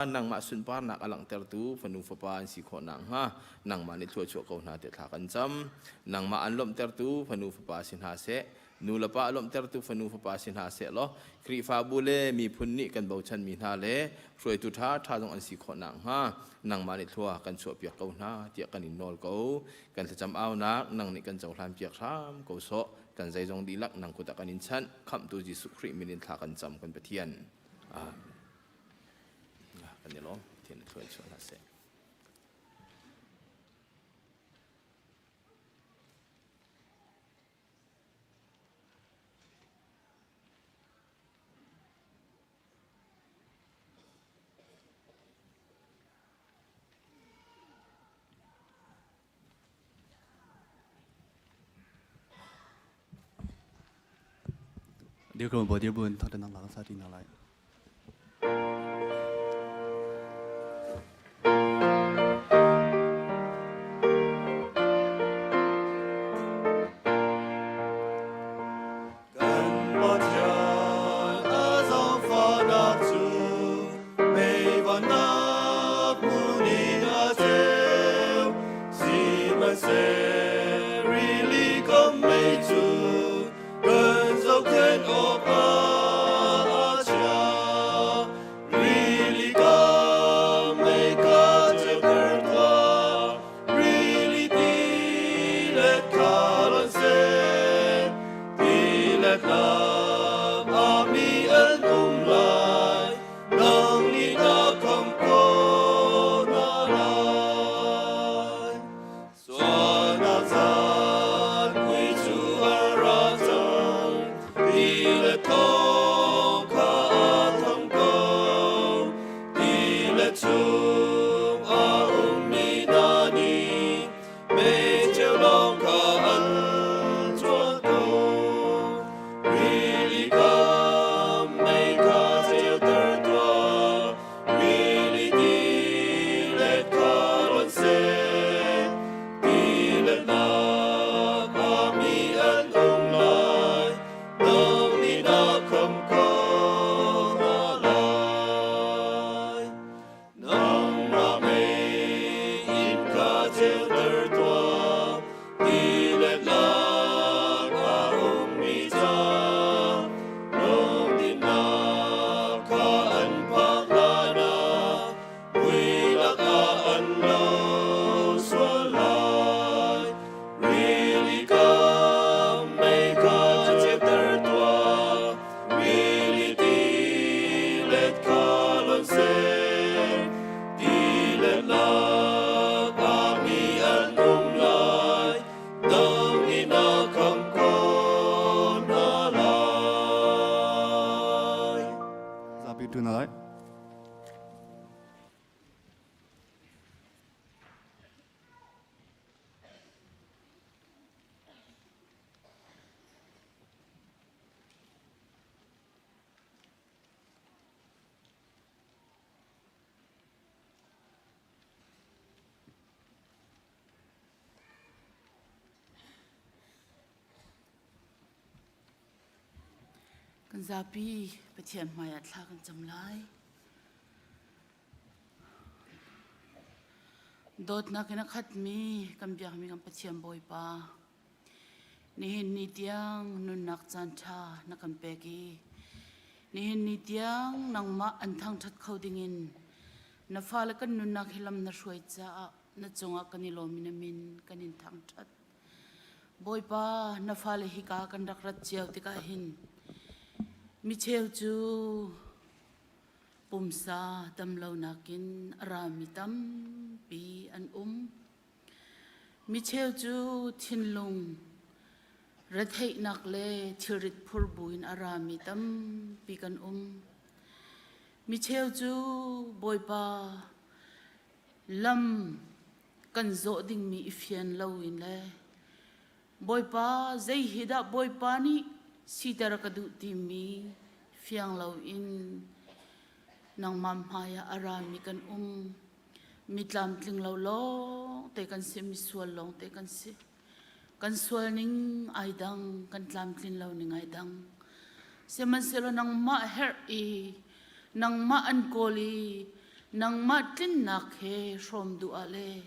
Nangmah sunparnak a langhtertu fanu fapa an si khawh nakhnga nangmah nih thluachuah ko hna tiah thla kan cam. Nangmah an lawmhtertu fanu fapa si hna seh. Nu le pa a lawmhtertu fanu fapa si hna seh law Khrihfabu le miphun nih kan bochanmi hna le hruaitu ṭhaṭha zong an si khawh nakhnga nangmah nih thlua kan chuahpiak ko hna tiah kan in nawl ko. Kan thlacam aunak nang nih kan cohlan piak hram ko sawh. Kan zeizong dihlak nang kut ah kan in chanh. Khamhtu Jesuh Khrih min in thla kan cam kan Pathian. Amen. Kan i lawm. Pathian nih thlua in chuah hna seh. Dirkam bo dir buin thangṭhatnak hla kan sa ṭi hna lai. Kan Pathian a zaangfahnak cu meivannak hmun in a ceu. Sihmanhseh rili kam mei cu kan zohkhenh awkah a chia. Rili kam mei kha ceuter tuah. Rili tilet kha rawn seh, tilet lam ah mi an um lai, nang nih na khamh ko hna lai. Sualnak caan kui cu a ra cang, tilet thawng kha a thang ko. Tilet chung a ummi hna nih meicheu lawng kha an chuah tawn. Rili kam mei kha ceuter tuah, rili tilet kha rawn seh. Tiletnak ah mi an um lai, nang nih na khamh ko hna lai. Nangmah mei in ka ceuter tuah, tilet lak a ummi ca, lungdinnak kha an phak hlanah mui lakah an lo sual lai. Rili kam mei kha ceuter tuah, rili tilet kha lon seh. Tilet lak ah mi an um lai, nang nih na khamh khawh hna lai. Zapi tu na lai. Kan zapi Pathian hmaiah thla kan cam lai. Dawtnak in a khatmi kan biakmi kan Pathian Bawipa, nihin ni tiang nunnak caan ṭha na kan pek i nihin ni tiang nangmah an thangṭhat kho dingin na fale kan nunnak hi lam na hruai caah na cungah kan i lawm i na min kan in thangṭhat. Bawipa, na fale hika kan rak rat cio tikah hin micheu cu pumsa damlonak in a rami tampi an um. Micheu cu thinlung retheihnak le thilrit phur buin a rami tampi kan um. Micheu cu Bawipa lam kan zawh dingmi i fian loin le Bawipa zei hi dah Bawipa nih siter ka duh timi fiang loin nangmah hmaiah a rami kan um. Mi tlamtling lo lawng te kan si, misual lawng te kan si. Kan sual ning ai dang, kan tlamtlin lo ning ai dang. Sihmanhsehlaw nangmah herh i nangmah an kawl i. Nangmah tlinnak he hrawm duh ah le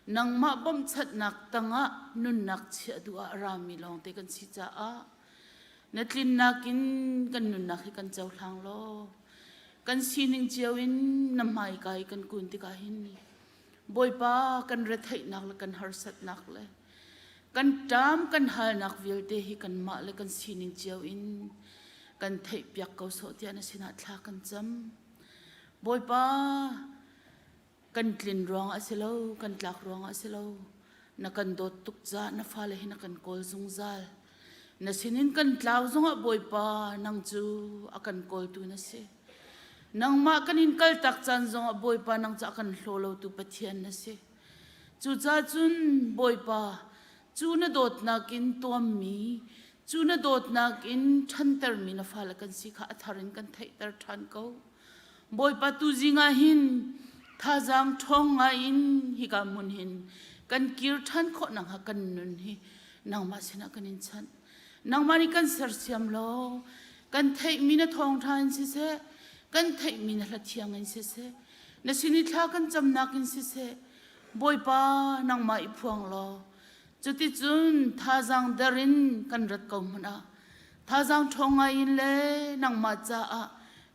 nangmah bawmhchanhnak tangah nunnak chiah duh ah a rami lawngte kan si caah na tlinnak in kan nunnak hi kan cohlang law kan sining cio in na hmaika i kan kun tikah hin Bawipa kan retheihnak le kan harsatnak le kan ṭam kan halnak vialte hi kanmah le kan sining cio in kan theihpiak ko sawh tiah na sinah thla kan cam. Bawipa kan tlin ruangah a si lo, kan tlak ruangah a si lo. Na kan dawt tuk caah na fale hi na kan kawl zungzal. Na sinin kan tlau zongah Bawipa nang cu a kan kawltu na si. Nangmah kan in kaltak caan zongah Bawipa nang cu a kan hlaw lotu Pathian na si. Cucaah cun Bawipa, cu na dawtnak in tuammi, cu na dawtnak in ṭhantermi na fale kan si kha a thar in kan theihter ṭhan ko. Bawipa tuzing ah hin thazaang ṭhawng ngai in hika hmun hin kan kir ṭhan khawh nakhnga kan nun hi nangmah sinah kan in chanh. Nangmah nih kan sersiam law kan theihmi na thawngṭha in siseh, kan theihmi na hla thiang in siseh, na sin i thla kan camnak in siseh, Bawipa nangmah i phuang law cuticun thazaang der in kan rat ko hmanh ah thazaang ṭhawng ngai in le nangmah caah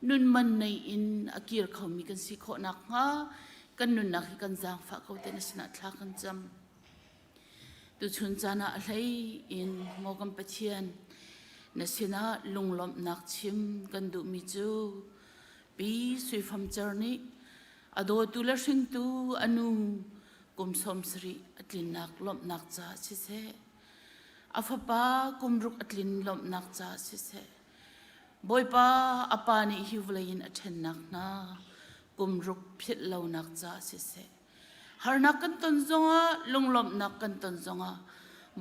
nun man nei in a kir khomi kan si khawh nakhnga kan nunnak hi kan zaangfah ko te na sinah thla kan cam. Tuchun caan ah a hlei in maw kan Pathian na sinah lunglawmhnak chim kan duhmi cu Pi Sui Fam Cer nih a dawtu le hringtu a nu kum 70 a tlinnak lawmhnak caah siseh, a fapa kum ruk a tlin lawmhnak caah siseh, Bawipa a pa nih hi vawlei in a ṭhennak hna kum ruk philh lonak caah siseh, Harnak kan ton zongah, lunglawmhnak kan ton zongah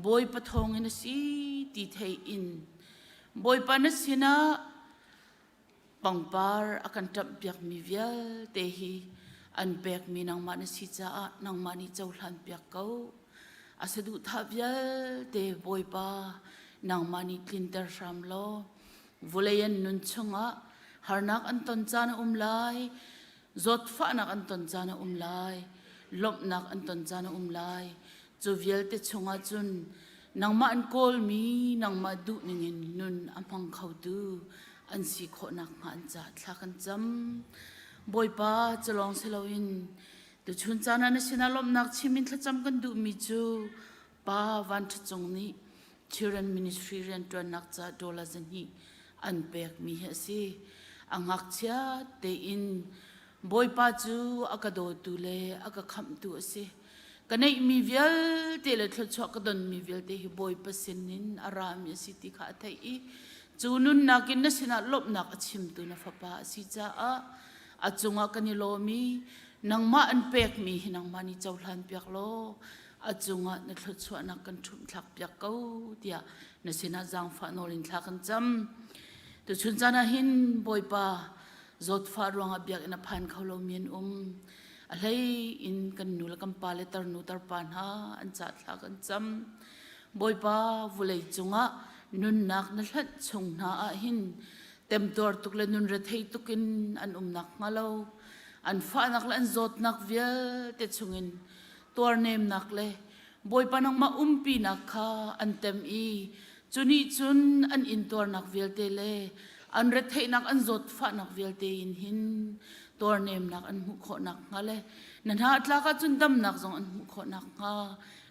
Bawipa thawngin a si ti thei in Bawipa na sinah pangpar a kan ṭamhpiakmi vialte hi an pekmi nangmah na si caah nangmah nih cohlan piak ko. A saduhthah vialte Bawipa nangmah nih tlinter hram law vulei an nun chungah harnak an ton caan a um lai. Zawtfahnak an ton caan a um lai, lawmhnak an ton caan a um lai. Cu vialte chungah cun nangmah an kawlmi, nangmah duh ningin nun a hmang khotu an si khawh nakhnga an caah thla kan cam. Bawipa, cu lawng si loin tuchun caan ah na sinah lawmhnak chim in thlacam kan duhmi cu Pa Van Ṭha Cung nih Children Ministry rianṭuannak ca dollar zahnih an pekmi hi a si. A ngakchia tein Bawipa cu a ka dawtu le a ka khamhtu a si. Ka neihmi vialte le thluachuah ka donmi vialte hi Bawipa sinin a rami a si ti kha a theih i cu nunnak in na sinah lawmhnak a chimtu na fapa a si caah a cungah kan i lawm i nangmah an pekmi hi nangmah nih cohlan piak law a cungah na thluachuahnak kan ṭhumhthlak piak ko tiah na sinah zaangfah nawl in thla kan cam. Tuchun caan ah hin Bawipa zawtfah ruangah biakinn a phan kho lomi an um. A hlei in kan nu le kan pa le tarnu tarpa hna an cah thla kan cam. Bawipa vulei cungah nunnak na hlanh chung hna ah hin temtuar tuk le nun rethei tuk in an umnak hnga lo an fahnak le an zawtnak vialte chungin tuarnemnak le Bawipa nangmah umpinak kha an tem i cu nih cun an intuarnak vialte le an retheihnak an zawtfahnak vialte in hin tuarnemnak an hmuh khawh nakhnga le na hna a tlak ahcun damnak zong an hmuh khawh nakhnga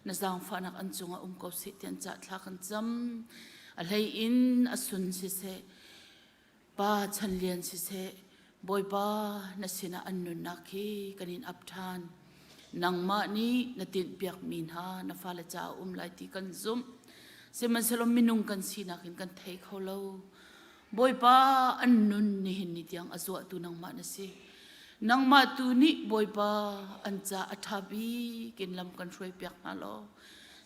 na zaangfahnak an cungah um ko seh ti an cah thla kan cam. A hlei in a sun siseh Pa Chan Lian siseh, Bawipa na sinah an nunnak hi kan in ap ṭhan. Nangmah nih na tinhpiakmi hna na fale caah um lai ti kan zumh. Sihmanhsehlaw minung kan sinak in kan thei kho lo. Bawipa an nun nihin ni tiang a zuahtu nangmah na si. Nangmah tu nih Bawipa an ca a ṭha bik in lam kan hruaipiak hna law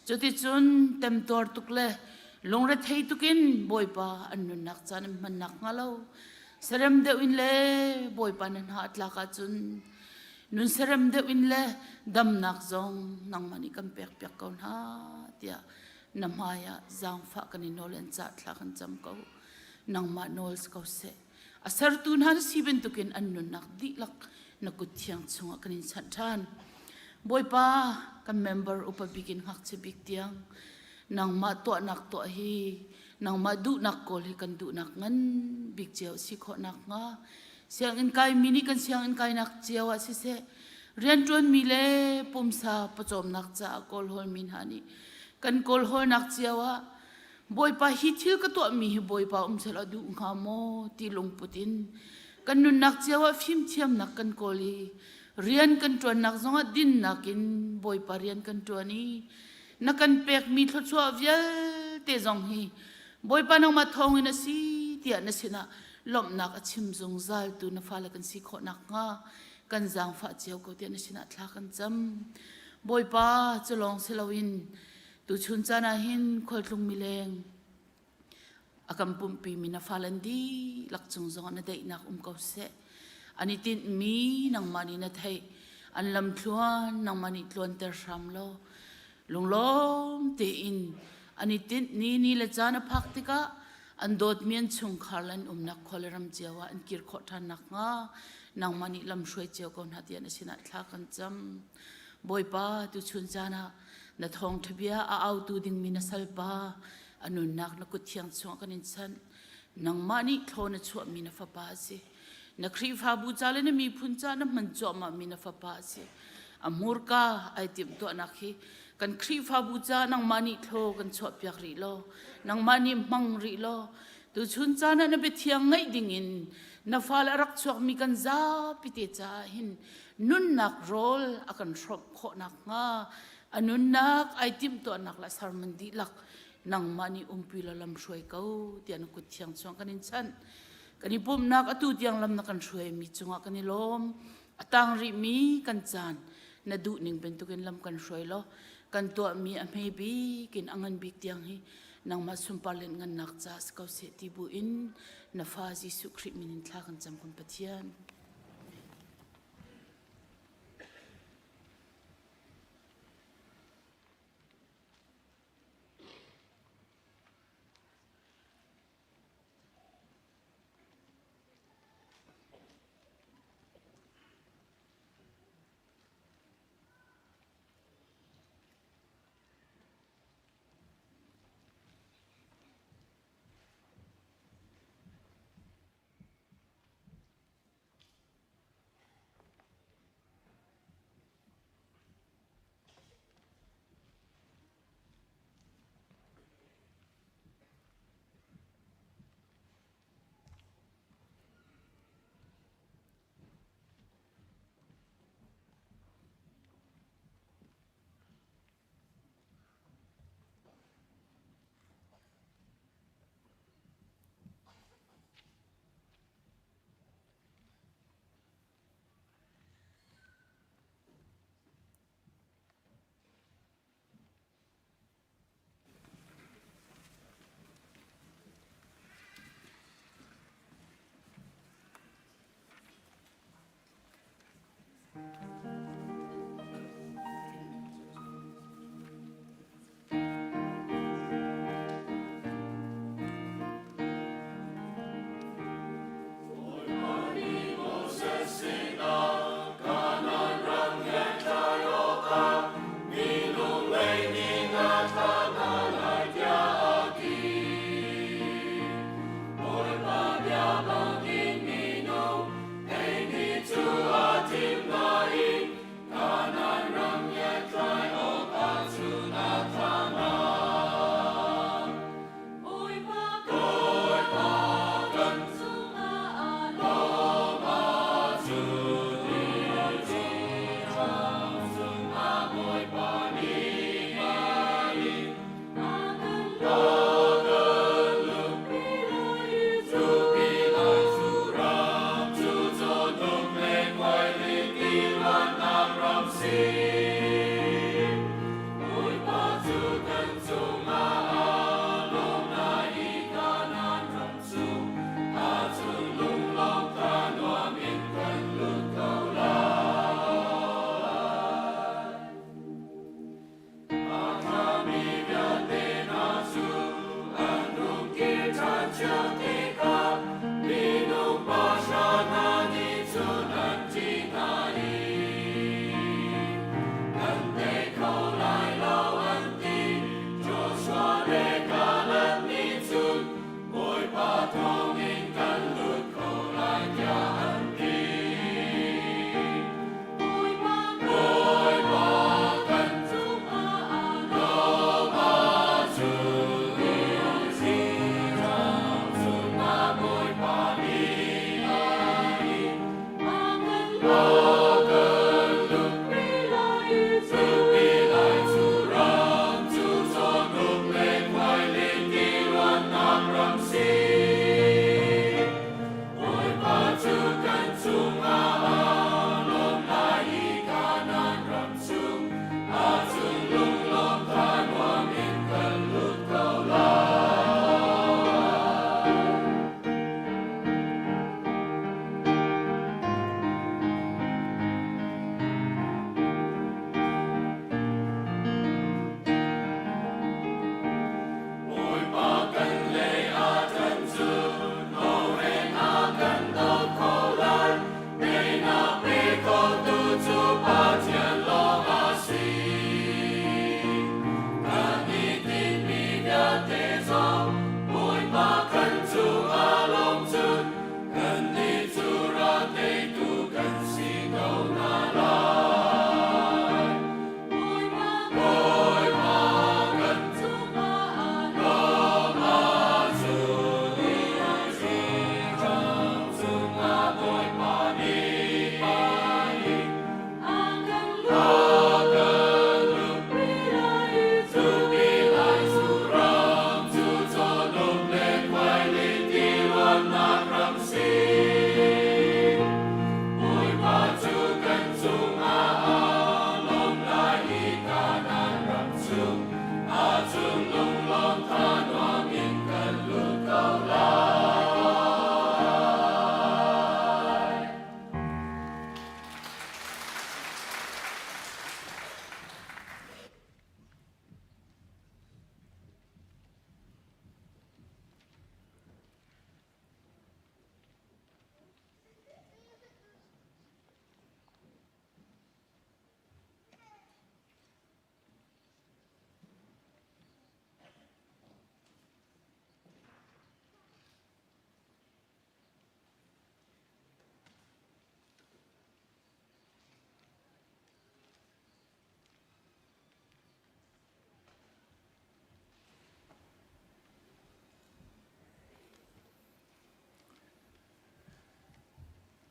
Cuticun temtuar tuk le lungrethei tukin Bawipa an nunnak caan an hman nakhnga lo serem deuh in le Bawipa na hna a tlak ahcun nun serem deuh in le damnak zong nangmah nih kan pekpiak ko hna tiah na hmaiah zaangfah kan i nawl an cah thla kan cam ko nangmah nawl si ko seh a sertu hna na si bantukin an nunnak dihlak. na kut thiang chungah kan in chanh ṭhan. Bawipa, kan member upa bik in ngakchia bik tiang nangmah tuahnak tuah hi nangmah duhnak kawl hi kan duhnak ngan bik cio si khawh nakhnga sianginn kaimi nih kan sianginn kainak cio ah siseh rianṭuanmi le pumsa pawcawmnak caah kawlhawlmi hna nih kan kawlhawlnak cio ah Bawipa hi thil ka tuahmi hi Bawipa um selaw duh hnga maw ti lungput in kan nunnak cio ah fimthiamnak kan kawl i rian kan ṭuannak zongah dinnak in Bawipa rian kan ṭuan i na kan pekmi thluachuah vialte zong hi Bawipa nangmah thawngin a si tiah na sinah lawmhnak a chim zungzal tu na fale kan si khawh nakhnga kan zaangfah cio ko tiah na sinah thla kan cam. Bawipa cu lawng si loin Tuchun caan ah hin khualtlung mileng a kan pumhpi mi na fale an dihlak cung zongah na daihnak um ko seh. An i tinhmi nangmah nih na theih. An lamthluan nangmah nih tluanter hram law lunglawm tein an i tinh ni ni le caan a phak tikah an dawtmi an chungkhar le an umnak khua le ram cio ah an kir khawh ṭhan nakhnga nangmah nih lam hruai cio ko hna tiah na sinah thla kan cam. Bawipa, tuchun caan ah Na thawngṭha bia a autu dingmi na salpa a nunnak na kut thiang chungah kan in chanh. Nangmah nih thlaw na chuahmi na fapa a si. Na Khrihfabu ca le na miphun ca na hman cuahmahmi na fapa a si. A hmurka ai timhtuahnak hi kan Khrihfabu ca nangmah nih thlaw kan chuahpiak rih law, nangmah nih hmang rih law, tuchun caan ah na biathiang ngaih dingin na fale a rak chuakmi kan zapi te caah hin nunnak rawl a kan hrawmh khawh nakhnga a nunnak ai timhtuahnak le sermon dihlak nangmah nih umpi law lam hruai ko tiah na kut thiang chuang kan in chanh. Kan i pumhnak atu tiang lam na kan hruaimi cungah kan i lawm. A tang rihmi kan caan na duhning bantukin lam kan hruai law kan tuahmi a hme bik in a ngan bik tiang hi nangmah sunpar len ngannak ca si ko seh ti bu in na fa Jesuh Khrih min in thla kan cam kan Pathian.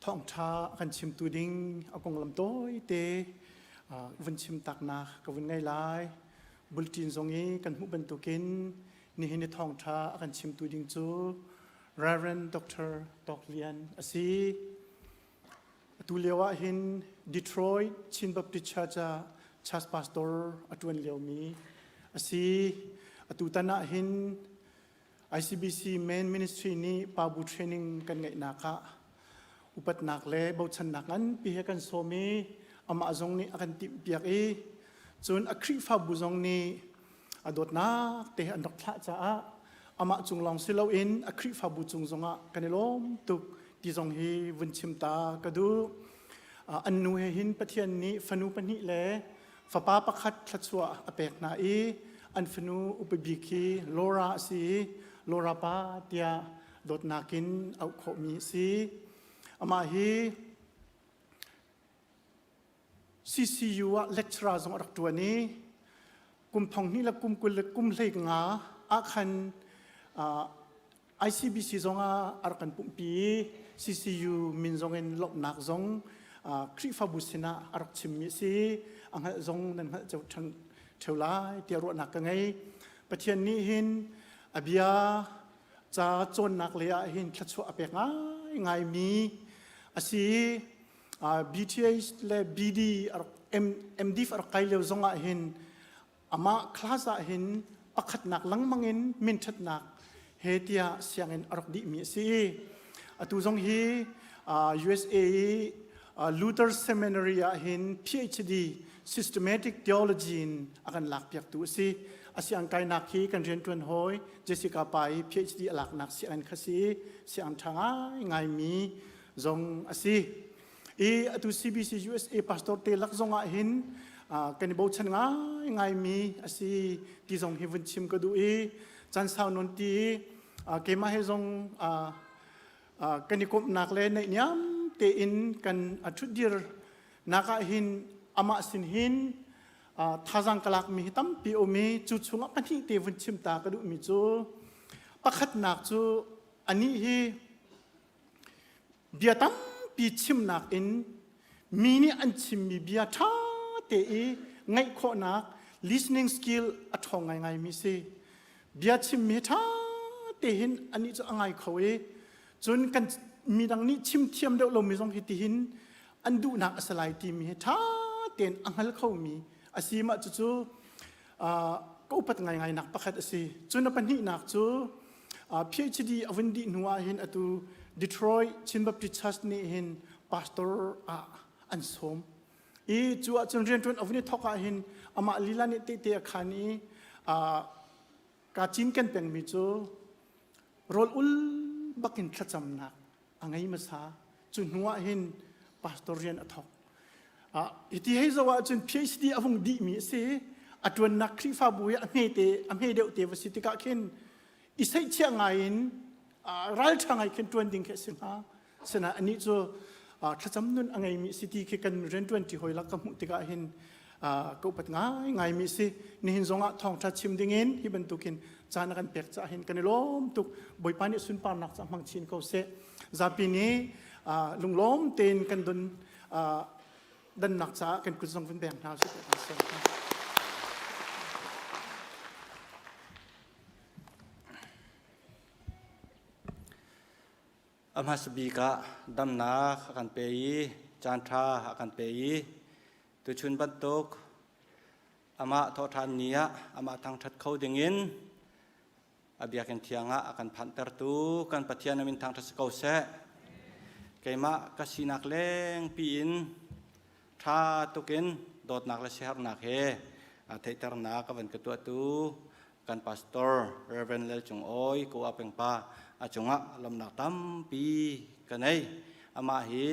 Thawngṭha a kan chimtu ding a konglam tawite vun chim taknak ka vun ngei lai. Bulletin zong i kan hmuh bantukin nihin i thawngṭha a kan chimtu ding cu Reverend Dr. Tawk Lian a si. Atu lio ah hin Detroit Chin Baptist Church ah church pastor a ṭuan liomi a si. Atu tan ah hin ICBC Main Ministry nih Pabu training kan ngeihnak ah upatnak le bochannak nganpi he kan sawm i amah zong nih a kan timhpiak i cun a Khrihfabu zong nih a dawtnak te an rak thlah caah amah cung lawng si loin a Khrihfabu cung zongah kan i lawm tuk ti zong hi vun chim ta ka duh. An nu he hin Pathian nih fanu pahnih le Fapa pakhat thluachuah a pek hna i an fanu upa bik hi Laura a si i Laura pa tiah dawtnak in auh khawhmi a si. Amah hi CCU ah lecturer zong a rak ṭuan i kum thong hnih le kum 20 le kum 15 ah khan ICBC zongah a rak kan pumhpi i CCU min zongin lawmhnak zong Khrihfabu sinah a rak chimmi a si. A hngalh zong nan hngalh cio ṭheo lai tiah ruahnak ka ngei. Pathian nih hin a bia ca cawnnak lei ah hin thluachuah a pek ngaingaimi a si. BTH le BD MD a rak kai lio zongah hin Amah class ah hin pakhatnak lengmang in minṭhatnak he tiah sianginn a rak dihmi a si. Atu zong hi USA i Luther Seminary ah hin PhD Systematic Theology in a kan lakpiaktu a si. A siang kainak hi kan rianṭuan hawi Jessica pa i PhD a laknak sianginn kha si siang ṭha ngaingaimi zong a si. I atu CBC USA pastor te lak zong ah hin kan i bochan ngai ngaimi a si ti zong hi vun chim ka duh i caan sau nawn ti keimah he zong kan i komhnak le naihniam tein kan ṭhutdir nak ah hin amah sin hin thazaang ka lakmi hi tampi um i cu chungah pahnih te vun chim ta ka duhmi cu pakhatnak cu anih hi Bia tampi chimnak in mi nih an chimmi bia ṭha te i ngaih khawhnak listening skill a ṭhawng ngaingaimi si. Bia chimmi ṭha te hin anih cu a ngai kho i cun kan midang nih chim thiam deuh lomi zong hi tihin an duhnak a si lai timi hi ṭha tein a hngal khomi a si. Mah cucu ka upat ngaingai nak pakhat a si. Cun a pahnihnak cu PhD a vun dih hnu ah hin atu Detroit Chin Baptist Church nih hin pastor ah an sawm. I cu ahcun rianṭuan a vun i thawk ah hin amah lila nih tehte a khan i ka cinken pengmi cu rawl ul bakin thlacamnak a ngei hmasa. Cu hnu ah hin pastor rian a thawk. Hiti hei zoh ahcun PhD a vung dihmi a si. A ṭuannak Khrihfabu hi a hmete a hme deuh te va si tikah khin i seihchiah ngai in ralṭha ngai khin ṭuan ding khi a si hnga. Sinain anih cu thlacam nun a ngeimi si ti khi kan rianṭuanṭi hawi lak ka hmuh tikah hin ka upat ngaingaimi a si. Nihin zongah thawngṭha chim dingin hi bantukin caan a kan pek caah hin kan i lawm tuk. Bawipa nih sunparnak ca hmang chin ko seh. Zapi nih lunglawm tein kan don dannak caah kan kut zong vun beng hna usih. A hmasa bik ah damnak a kan pe i caanṭha a kan pe i tuchun bantuk amah thawhṭhan ni ah amah thangṭhat kho dingin a biakinn thiang ah a kan phanhtertu kan Pathian a min thangṭhat si ko seh. Keimah ka sinak lengpi in ṭha tukin dawtnak le siaherhnak he theihternak a van ka tuahtu kan pastor Reverend Lal Cung Awi ko a pengpa a cungah lawmnak tampi ka nei. Amah hi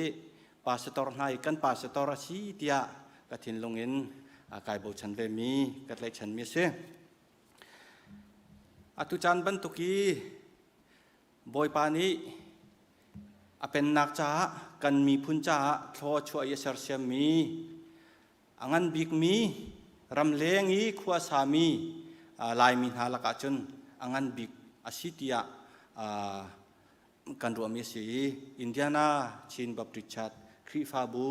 pastor hna i kan pastor a si tiah ka thinlung in kai bochan ve mi ka tlaihchan mi a si. Atu caan bantuk i Bawipa nih a pennak caah kan miphun caah thlaw chuah i a sersiammi a ngan bikmi ramleng i khua sami Laimi hna lakah cun a ngan bik a si tiah. kan ruahmi a si i Indiana Chin Baptist Church Khrihfabu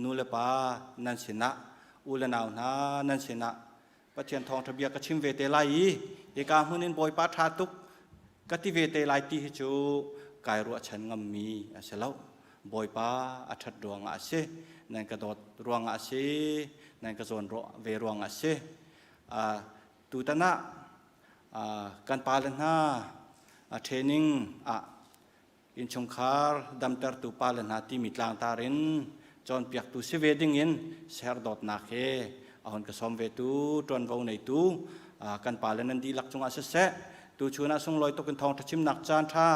nu le pa nan sinah u le nau hna nan sinah Pathian thawngṭha bia ka chim ve te lai i hika hmun in Bawipa ṭha tuk ka ti ve te lai ti hi cu kai ruahchan ngammi a si lo. Bawipa a ṭhat ruangah a si, nan ka dawt ruangah a si, nan ka zawn ve ruangah a si. Tutan ah kan pale hna training ah innchungkhar damtertu pale hna timi tlangtar in cawnpiaktu si ve dingin ser dawtnak he a hun ka sawm vetu ṭuanvo neitu kan pale nan dihlak cungah siseh tuchun ah sunglawi tuk in thawngṭha chimnak caan ṭha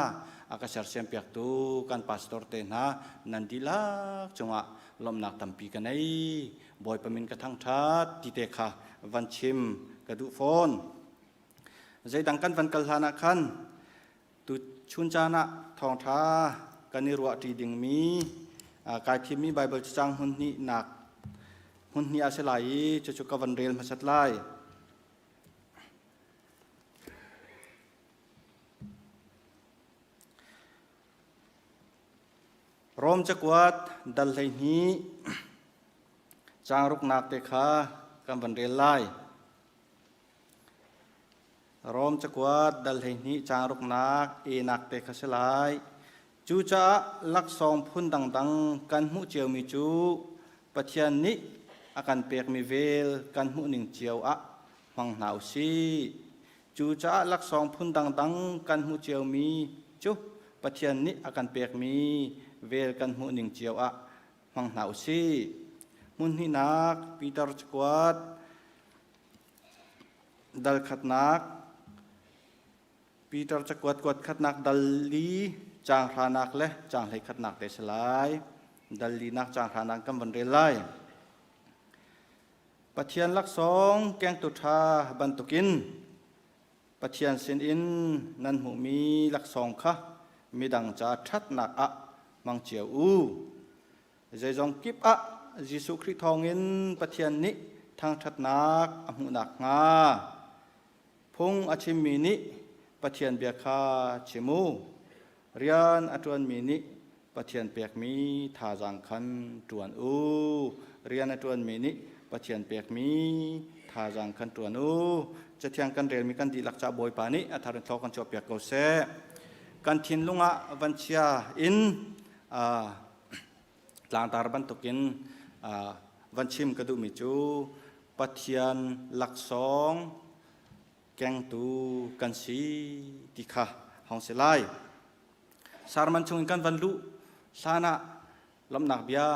a ka sersiampiaktu kan pastor te hna nan dihlak cungah lawmhnak tampi ka nei. Bawipa min ka thangṭhat ti te kha van chim ka duh fawn. Zeidang kan van kal hlan ah khan tu chun caan ah thawngṭha kan i ruahṭi dingmi kai thimmi Baibal cacang hmun hnihnak hmun hnih a si lai i cucu ka van rel hmasat lai. Rom cakuat dal 12 caang ruknak te kha kan van rel lai. Rom cakuat dal 12 caang ruknak enak te kha si lai. Cucaah laksawng phun dangdang kan hmuh ciomi cu Pathian nih a kan pekmi vel kan hmuhning cio ah hmang hna u sih. Cucaah laksawng phun dangdang kan hmuh ciomi cu Pathian nih a kan pekmi vel kan hmuhning cio ah hmang hna u sih. Hmun hnihnak Peter cakuat dal khatnak Peter cakuat kuat khatnak dal li caang hranak le caang hlei khatnak te si lai. Dal linak caang hranak kan van rel lai. Pathian laksawng kengtu ṭha bantukin Pathian sinin nan hmuhmi laksawng kha midang ca ṭhatnak ah hmang cio u. Zeizong kip ah Jesuh Khrih thawngin Pathian nih thangṭhatnak a hmuh nakhnga phung a chimmi nih Pathian bia kha chim u. Rian a ṭuanmi nih Pathian pekmi thazaang khan ṭuan u. Rian a ṭuanmi nih Pathian pekmi thazaang khan ṭuan u. Cathiang kan relmi kan dihlak ca Bawipa nih a thar in thlaw kan chuahpiak ko seh. Kan thinlung ah van chia in tlangtar bantukin van chim ka duhmi cu Pathian laksawng kengtu kan si ti kha hong si lai. Sarman chungin kan van luh hlan ah lawmhnak bia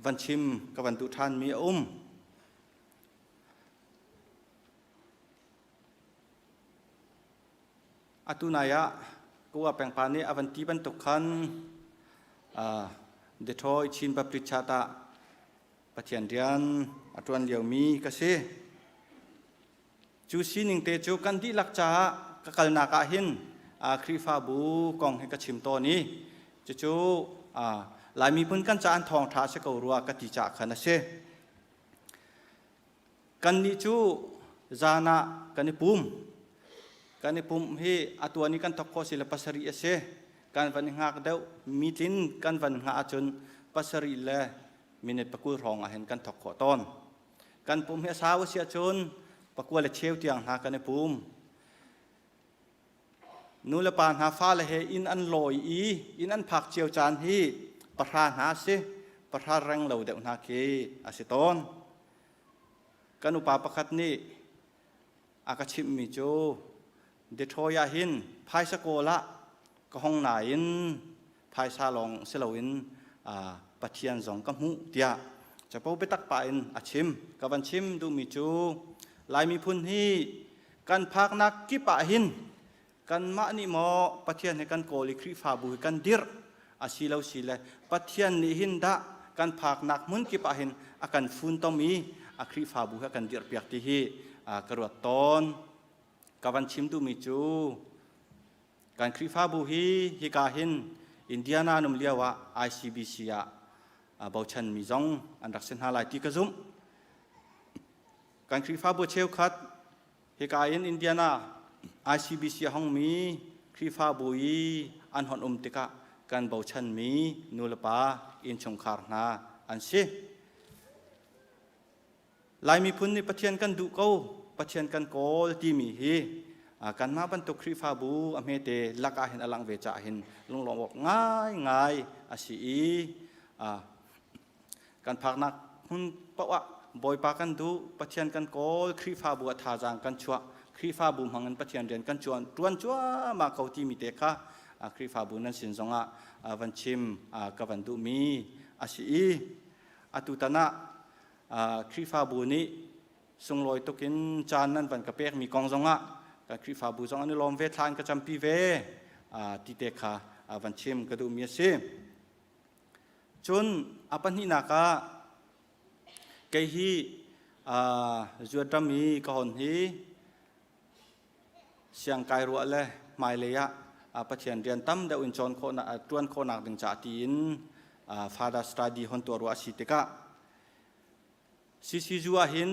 van chim ka van duh ṭhanmi a um. Atu nai ah Kawa pengpa nih a van ti bantuk khan Detroit Chin Baptist Church ah Pathian rian a ṭuan liomi ka si. Cu sining te cu kan dihlak caah ka kalnak ah hin Khrihfabu kong hi ka chim tawn i cucu Lai miphun kan ca an thawngṭha a si ko rua ka ti caah khan a si. Kannih cu zan ah kan i pum. Kan i pumh hi a tuan i kan thawk khawh si le pasarih a si. Kan van i hngak deuh mitlin kan van hngah ahcun pasarih le minute pakul hrawng ah hin kan thawk khawh tawn. Kan pum hi a sau a si ahcun pakua le cheu tiang hna kan i pum. Nu le pa hna fale he inn an lawi i inn an phak cio caan hi pahra hna a si. Pahra reng lo deuh hna khi a si tawn. Kan upa pakhat nih a ka chimhmi cu Detroit ah hin phaisa kawl ah ka hong nain phaisa lawng si loin Pathian zong ka hmuh tiah capo biatak pah in a chim. Ka van chim duhmi cu Lai miphun hi kan phaknak kip ah hin kanmah nih maw Pathian he kan kawl i Khrihfabu hi kan dirh a si lo si le Pathian nih hin dah kan phaknak hmun kip ah hin a kan funtom i a Khrihfabu he a kan dirhpiak ti hi ka ruat tawn. Ka van chim duhmi cu Kan Khrihfabu hi hika hin Indiana an um lio ah ICBC ah bochanmi zong an rak si hna lai ti ka zumh. Kan Khrihfabu cheukhat hika in Indiana ICBC a hongmi Khrihfabu i an hon um tikah kan bochanmi nulepa innchungkhar hna an si. Lai miphun nih Pathian kan duh ko, Pathian kan kawl timi hi kanmah bantuk Khrihfabu a hmete lak ah hin a langh ve caah hin lunglawm awk ngaingai a si i kan phaknak hmun paoh ah Bawipa kan duh, Pathian kan kawl, Khrihfabu ah thazaang kan chuah, Khrihfabu hmang in Pathian rian kan ṭuan, ṭuan cuahmah ko timi te kha Khrihfabu nan sin zongah van chim ka van duhmi a si i atutan ah Khrihfabu nih sunglawi tuk in caan nan van ka pekmi kong zongah kan Khrihfabu zong an i lawm ve, thla an ka campi ve ti te kha van chim ka duhmi a si. Cun a pahnihnak ah kei hi zuatram i ka hon hi siangkai ruah le hmailei ah Pathian rian tam deuh in cawn khawhnak ṭuan khawhnak ding caah tiin Father study hon tuah ruah a si tikah CCU ah hin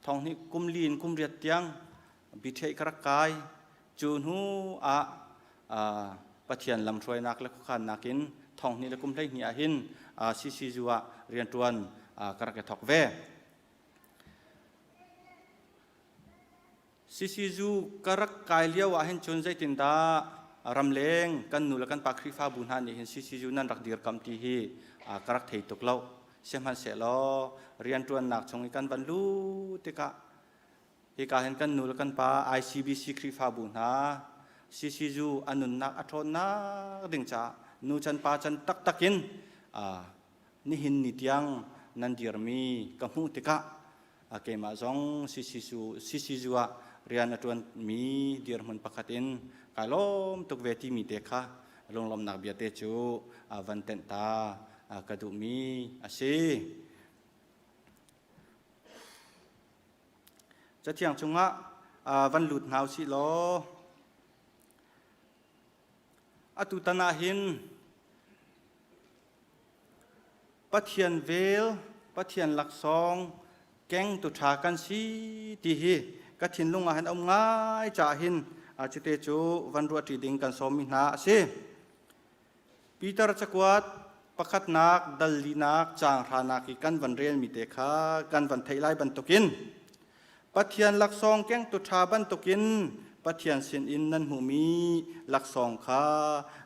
thonghnih kum li in kum riat tiang biṭheih ka rak kai. Cu hnu ah Pathian lamhruainak le khuakhannak in thonghnih le kum 12 ah hin CCU ah rianṭuan ka rak i thawk ve. CCU ka rak kai lio ah hin cun zeitindah ramleng kan nu le kan pa Khrihfabu hna nih hin CCU nan rak dirkamh ti hi ka rak thei tuk lo. Sihmanhsehlaw rianṭuannak chung i kan van luh tikah hika hin kan nu le kan pa ICBC Khrihfabu hna CCU a nunnak a ṭhawnnak ding caah nu chan pa chan taktak in nihin ni tiang nan dirmi ka hmuh tikah keimah zong CCU ah rian a ṭuanmi dirhmun pakhat in kai lawm tuk ve timi te kha lunglawmhnak bia te cu van tenh ta ka duhmi a si. Cathiang chungah van lut hna usih law atu tan ah hin Pathian vel, Pathian laksawng kengtu ṭha kan si ti hi ka thinlung ah hin a um ngai caah hin cute cu van ruahṭi ding kan sawmmi hna a si. Peter cakuat pakhatnak dal linak caang hranak i kan van relmi te kha kan van theih lai bantukin Pathian laksawng kengtu ṭha bantukin Pathian sinin nan hmuhmi laksawng kha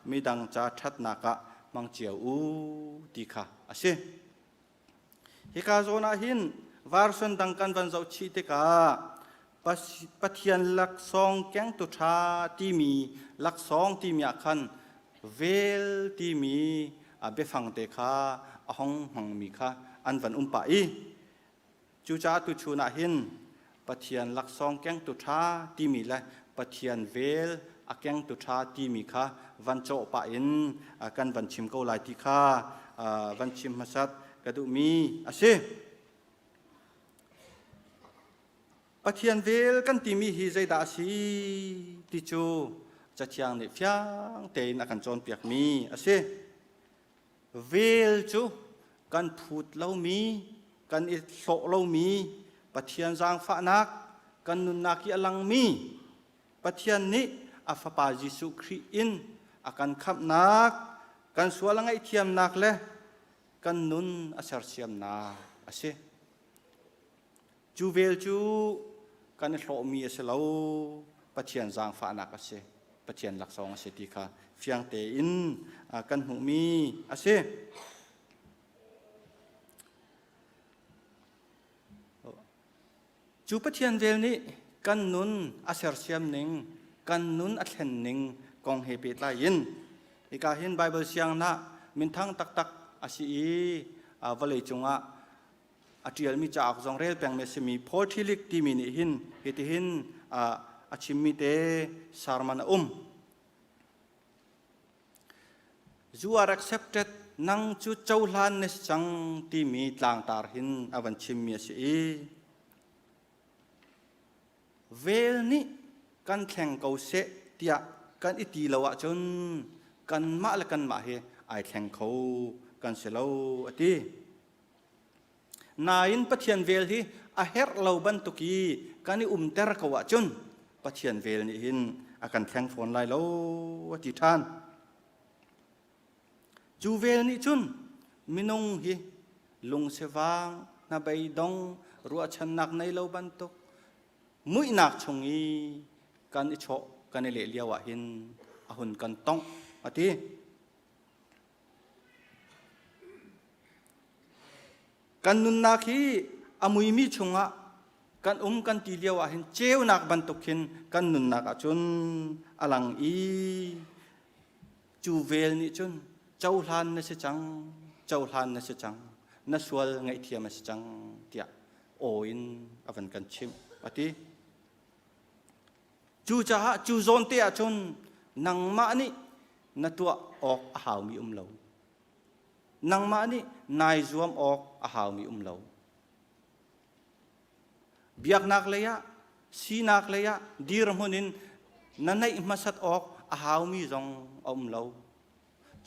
midang ca ṭhatnak ah hmang cio u ti kha a si. Hika zawn ah hin version dang kan van zoh chih tikah Pathian laksawng kengtu ṭha timi laksawng timi ah khan vel timi biafang te kha a hong hmangmi kha an van um pah i Cucaah tuchun ah hin Pathian laksawng kengtu ṭha timi le Pathian vel a kengtu ṭha timi kha van cawh pah in kan van chim ko lai ti kha van chim hmasat ka duhmi a si. Pathian vel kan timi hi zeidah a si ti cu Cathiang nih fiang tein a kan cawnpiakmi a si. Vel cu kan phut lomi, kan i hlawh lomi, Pathian zaangfahnak, kan nunnak i a langmi, Pathian nih a Fapa Jesuh Khrih in a kan khamhnak, kan sual a ngaihthiamnak le kan nun a sersiamnak a si. Cu vel cu kan i hlawhmi a si lo, Pathian zaangfahnak a si, Pathian laksawng a si ti kha fiang tein kan hmuhmi a si. Cu Pathian vel nih kan nun a sersiam ning, kan nun a thlen ning kong he pehtlai in hika hin Baibal siang ah minthang taktak a si i vawlei cungah a ṭialmi cauk zong rel pengmi a simi Paul Tillich timi nih hin hitihin a chimmi te sermon a um. You are accepted nang cu cohlan na si cang timi tlangtar hin a van chimmi a si i vel nih kan thleng ko seh tiah kan i ti lo ahcun kanmah le kanmah hi ai thleng kho kan si lo a ti. Nain Pathian vel hi a herh lo bantuk i kan i umter ko ahcun Pathian vel nih hin a. a kan thleng fawn lai lo a ti ṭhan. Cu vel nih cun minung hi lungsivang, hnabeidong, ruahchannak nei lo bantuk muihnak chung i kan i chawh kan i leh lio ah hin a hun kan tongh a ti. Kan nunnak hi a muimi chungah kan um kan ti lio ah hin ceunak bantuk hin kan nunnak ah cun a lang i cu vel nih cun cohlan na si cang, cohlan na si cang, na sual ngaihthiam a si cang tiah aw in a van kan chimh a ti. Cucaah cu zawn te ah cun nangmah nih na tuah awk a haumi um lo. Nangmah nih nai zuam awk a haumi um lo. Biaknak lei ah, sinak lei ah dirhmun in na neih hmasat awk a haumi zong a um lo.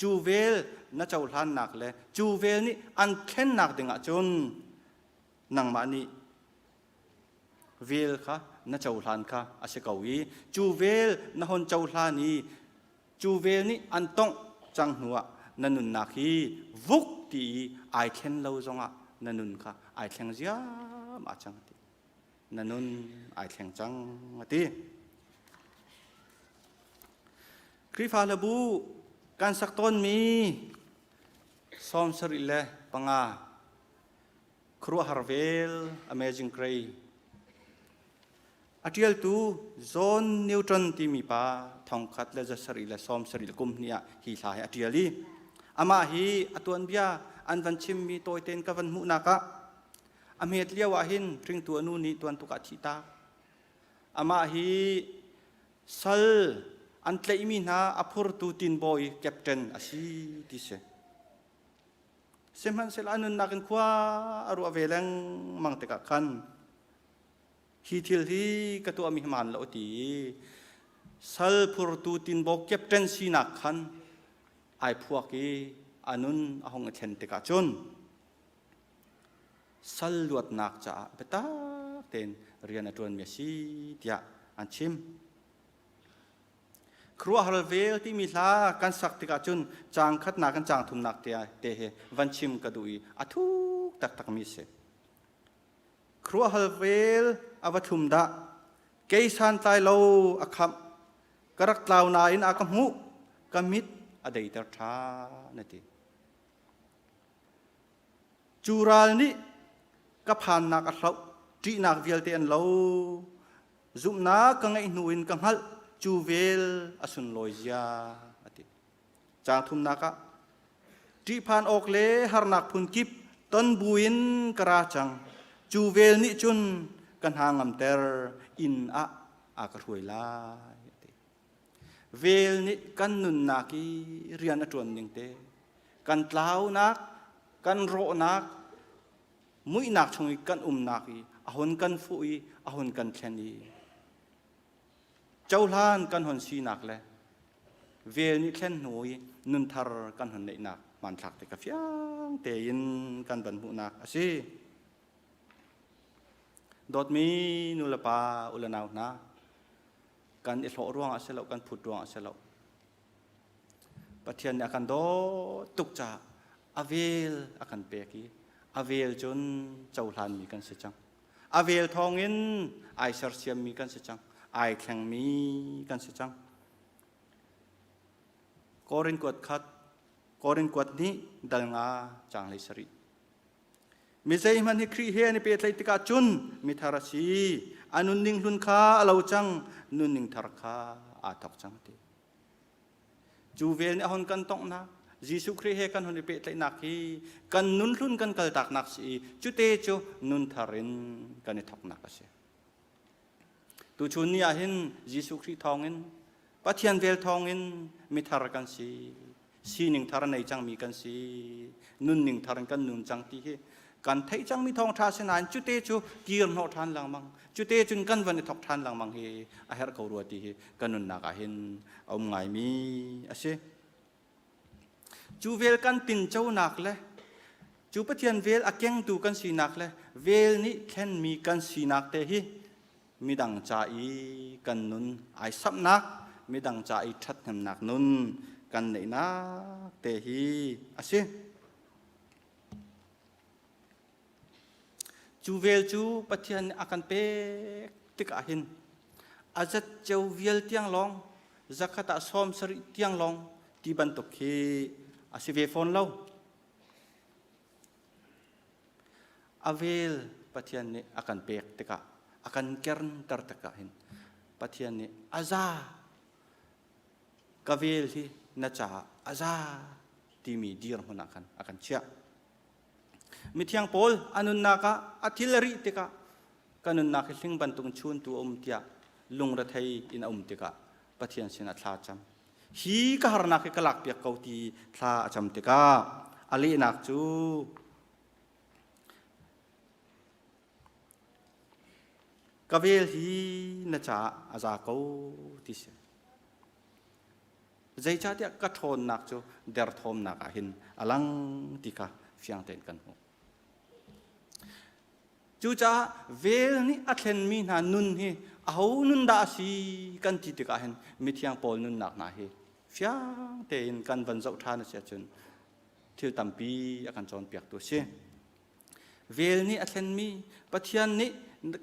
Cu vel na cohlannak le cu vel nih an thlennak dingah cun nangmah nih vel kha na cohlan kha a si ko i cu vel na hon cohlan i cu vel nih an tongh cang hnuah na nunnak hi vuk ti i ai thlen lo zongah na nun kha ai thleng ziahmah cang ti na nun ai thleng cang a ti. Khrihfa hlabu kan sak tawnmi 75 Khuaruahhar vel Amazing Grace A ṭialtu John Newton timi pa 1770 kum hnih ah hi hla hi a ṭial i amah hi a tuanbia an van chimmi tawite in ka van hmuhnak ah a hmet lio ah hin hringtu a nu nih tuan tuk ah thihtak. Amah hi sal an tlaihmi hna a phurtu tinbawi captain a si ti si. Sihmanhsehlaw a nunnak in khua a ruah ve lengmang tikah khan hi thil hi ka tuahmi hmaan lo ti i sal phurtu tinbaw captain sinak khan ai phuak i a nun a hung i thlen tikah cun sal luatnak caah biatak tein rian a ṭuanmi a si tiah an chim. Khuaruahhar vel timi hla kan sak tikah cun caang khatnak in caang thumnak te he van chim ka duh i a thuk taktakmi a si. Khuaruahhar vel a va thlum dah! Kei santlai lo a khamh. Ka rak tlau nain a ka hmuh. Ka mit a deiter ṭhan a ti. Cu ral nih ka phannak a hloh, ṭihnak vialte an lo. Zumhnak ka ngeih hnu in ka hngalh, cu vel a sunlawi zia, a ti. Caang thumnak ah ṭihphan awk le harnak phunkip ton buin ka ra cang. Cu vel nih cun ka hna ngamter, inn ah a ka hruai lai, a ti. Vel nih kan nunnak i rian a ṭuan ning te, kan tlaunak, kan rawhnak, muihnak chung i kan umnak i a hun kan fuh i a hun kan thlen i cohlan kan hon sinak le vel nih thlen hnu i nunthar kan hon neihnak hmanthlak te ka fiang tein kan van hmuhnak a si. Dawtmi nulepa ulenau hna, kan i hlawh ruangah si lo, kan phut ruangah si lo. Pathian nih a kan dawt tuk caah a vel a kan pek i a vel cun cohlanmi kan si cang. A vel thawngin ai sersiammi kan si cang. Ai thlengmi kan si cang. Korin kuat khat, Korin kuat hnih, dal nga, caang hlei sarih. Mi zeihmanh hi Khrih he an i pehtlaih tikah cun mithar a si. A nunning hlun kha a lo cang, nunning thar kha aa thawk cang ti. Cu vel nih a hon kan tonghnak, Jesuh Khrih he kan hon i pehtlaihnak hi kan nun hlun kan kaltaknak si i cute cu nun thar in kan i thawknak a si. Tuchun ni ah hin Jesuh Khrih thawngin Pathian vel thawngin mithar kan si. Sining thar nei cangmi kan si. Nunning thar in kan nun cang ti hi kan theih cangmi thawngṭha si nain cute cu kir hnawh ṭhan lengmang cute cun kan van i thok ṭhan lengmang hi a herh ko rua ti hi kan nunnak ah hin a um ngaimi a si. Cu vel kan tinconak le cu Pathian vel a kengtu kan sinak le vel nih thlenmi kan sinak te hi midang ca i kan nun ai samhnak. midang ca i ṭhathnemnak nun kan neihnak te hi a si. Cu vel cu Pathian nih a kan pek tikah hin a zat ceu vial tiang lawng zakhat ah 70 tiang lawng ti bantuk khi a si ve fawn lo. A vel Pathian nih a kan pek tikah a kan kernter tikah hin Pathian nih a za ka vel hi na caah a za timi dirhmun ah khan a kan chiah. Mithiang Paul a nunnak ah a thil a rih tikah ka nunnak hi hling bantuk chuntu a um tiah lungrethei in a um tikah Pathian sinah thla a cam. Hi ka harnak hi ka lakpiak ko ti thla a cam tikah a lehnak cu ka vel hi na caah a za ko ti si. Zeicahtiah ka ṭhawnnak cu derthawmnak ah hin a lang ti kha fiang tein kan hmuh. Cucaah vel nih a thlenmi hna nun hi aho nun dah a si kan ti tikah hin mithiang Paul nunnak hna hi fiang tein kan van zoh ṭhan a si ahcun thil tampi a kan cawnpiaktu a si. Vel nih a thlenmi Pathian nih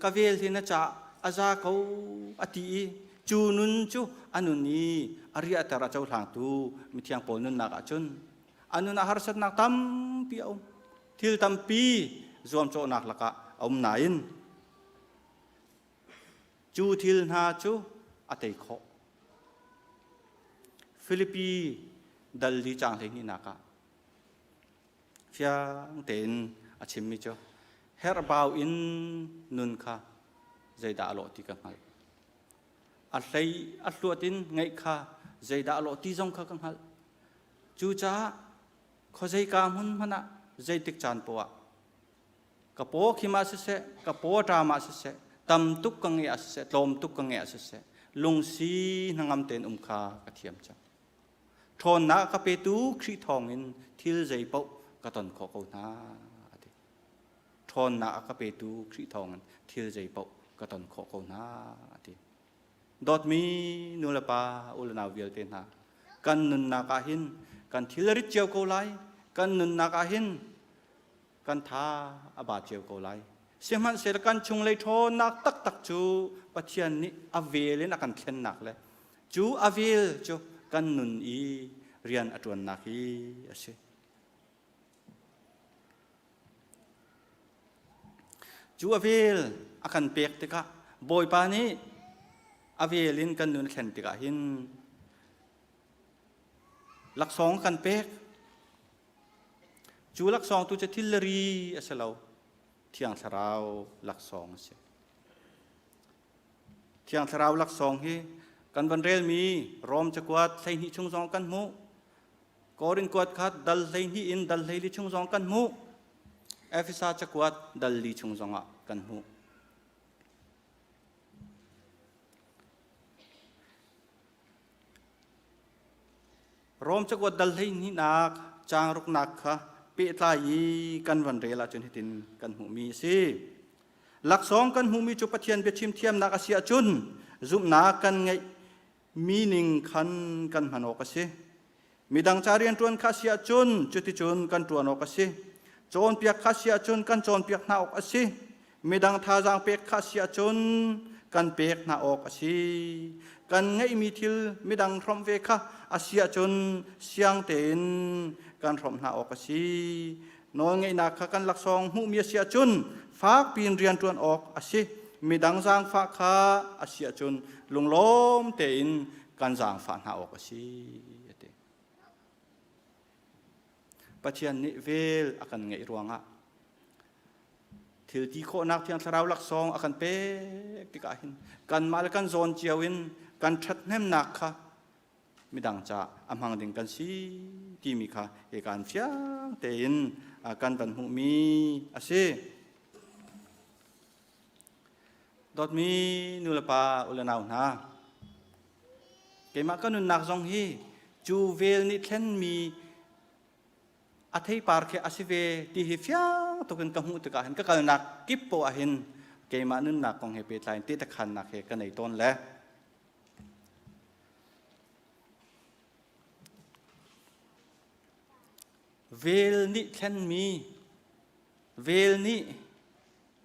ka vel hi na caah a za ko a ti i cu nun cu a nun i a riahter a cohlangtu mithiang Paul nunnak ahcun a nun ah harsatnak tampi a um. Thil tampi zuamcawhnak lakah a um nain cu thil hna cu a tei khawh. Filipi dal li caang 12 ah Fiang tein a chimmi cu herhbau in nun kha zeidah a lawh ti ka hngalh. A hlei a hluat in ngeih kha zeidah a lawh ti zong kha ka hngalh. Cucaah khuazeika hmun hmanh ah zeitik caan poah ah ka paw khim ah siseh, ka paw ṭam ah siseh, tam tuk ka ngeih ah siseh, tlawm tuk ka ngeih ah siseh, lungsi hnangam tein um kha ka thiam cang. Ṭhawnnak a ka petu Khrih thawngin thil zeipaoh ka ton khawh ko hna a ti. Ṭhawnnak a ka petu Khrih thawngin thil zeipaoh ka ton khawh ko hna a ti. Dawtmi nu le pa u le nau vialte hna, kan nunnak ah hin kan thil a rit cio ko lai. Kan nunnak ah hin kan tha a ba cio ko lai. Sihmanhsehlaw kan chunglei ṭhawnnak taktak cu Pathian nih a vel in a kan thlennak le cu a vel cu kan nun i rian a ṭuannak hi a si. Cu a vel a kan pek tikah Bawipa nih a vel in kan nun a thlen tikah hin laksawng a kan pek. Cu laksawng tu cu thil le ri a si lo, Thiang Thlarau laksawng a si. Thiang Thlarau laksawng hi kan van relmi Rom cakuat 12 chung zong kan hmuh. Korin kuat khat dal 12 in dal 14 chung zong kan hmuh. Efesa cakuat dal li chung zongah kan hmuh. Rom cakuat dal 12nak caang ruknak kha pehtlai i kan van rel ahcun hitin kan hmuhmi a si. Laksawng kan hmuhmi cu Pathian biachim thiamnak a si ahcun zumhnak kan ngeih mi ning khan kan hman awk a si. Midang ca rianṭuan kha a si ahcun cuticun kan ṭuan awk a si. Cawnpiak kha a si ahcun kan cawnpiak hna awk a si. Midang thazaang pek kha a si ahcun kan pek hna awk a si. Kan ngeihmi thil midang hrawmh ve kha a si ahcun siang tein kan hrawmh hna awk a si. Nawlngeihnak kha kan laksawng hmuhmi a si ahcun fakpi in rian ṭuan awk a si. Midang zaangfah kha a si ahcun lunglawm tein kan zaangfah hna awk a si. A ti. Pathian nih vel a kan ngeih ruangah thil ti khawhnak Thiang Thlarau laksawng a kan pek tikah hin kanmah le kan zawn cio in kan ṭhathnemnak kha midang ca a hmang ding kan si timi kha hika an fiang tein kan van hmuhmi a si. Dawtmi nulepa ulenau hna, keimah ka nunnak zong hi cu vel nih thlenmi a theipar khi a si ve ti hi fiang tukin ka hmuh tikah hin ka kalnak kip poah hin keimah nunnak kong he pehtlai in tehtekhannak he ka nei tawn le. Vel nih thlenmi vel nih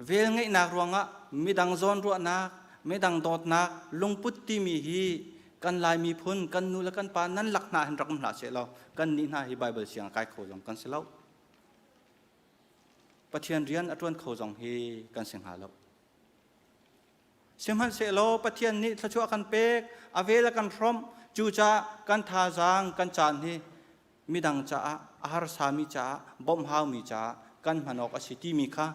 vel ngeihnak ruangah midang zawnruahnak, midang dawtnak lungput timi hi kan Lai miphun kan nu le kan pa nan lak hna hin rak um hlah seh law kan nih hna hi Bible siang a kai kho zong kan si lo. Pathian rian a ṭuan kho zong hi kan si hnga lo. Sihmanhsehlaw Pathian nih thluachuah kan pek, a vel a kan hrawmh, cucaah kan thazaang kan caan hi midang caah, a harsami caah, bawmh haumi caah kan hman awk a si timi kha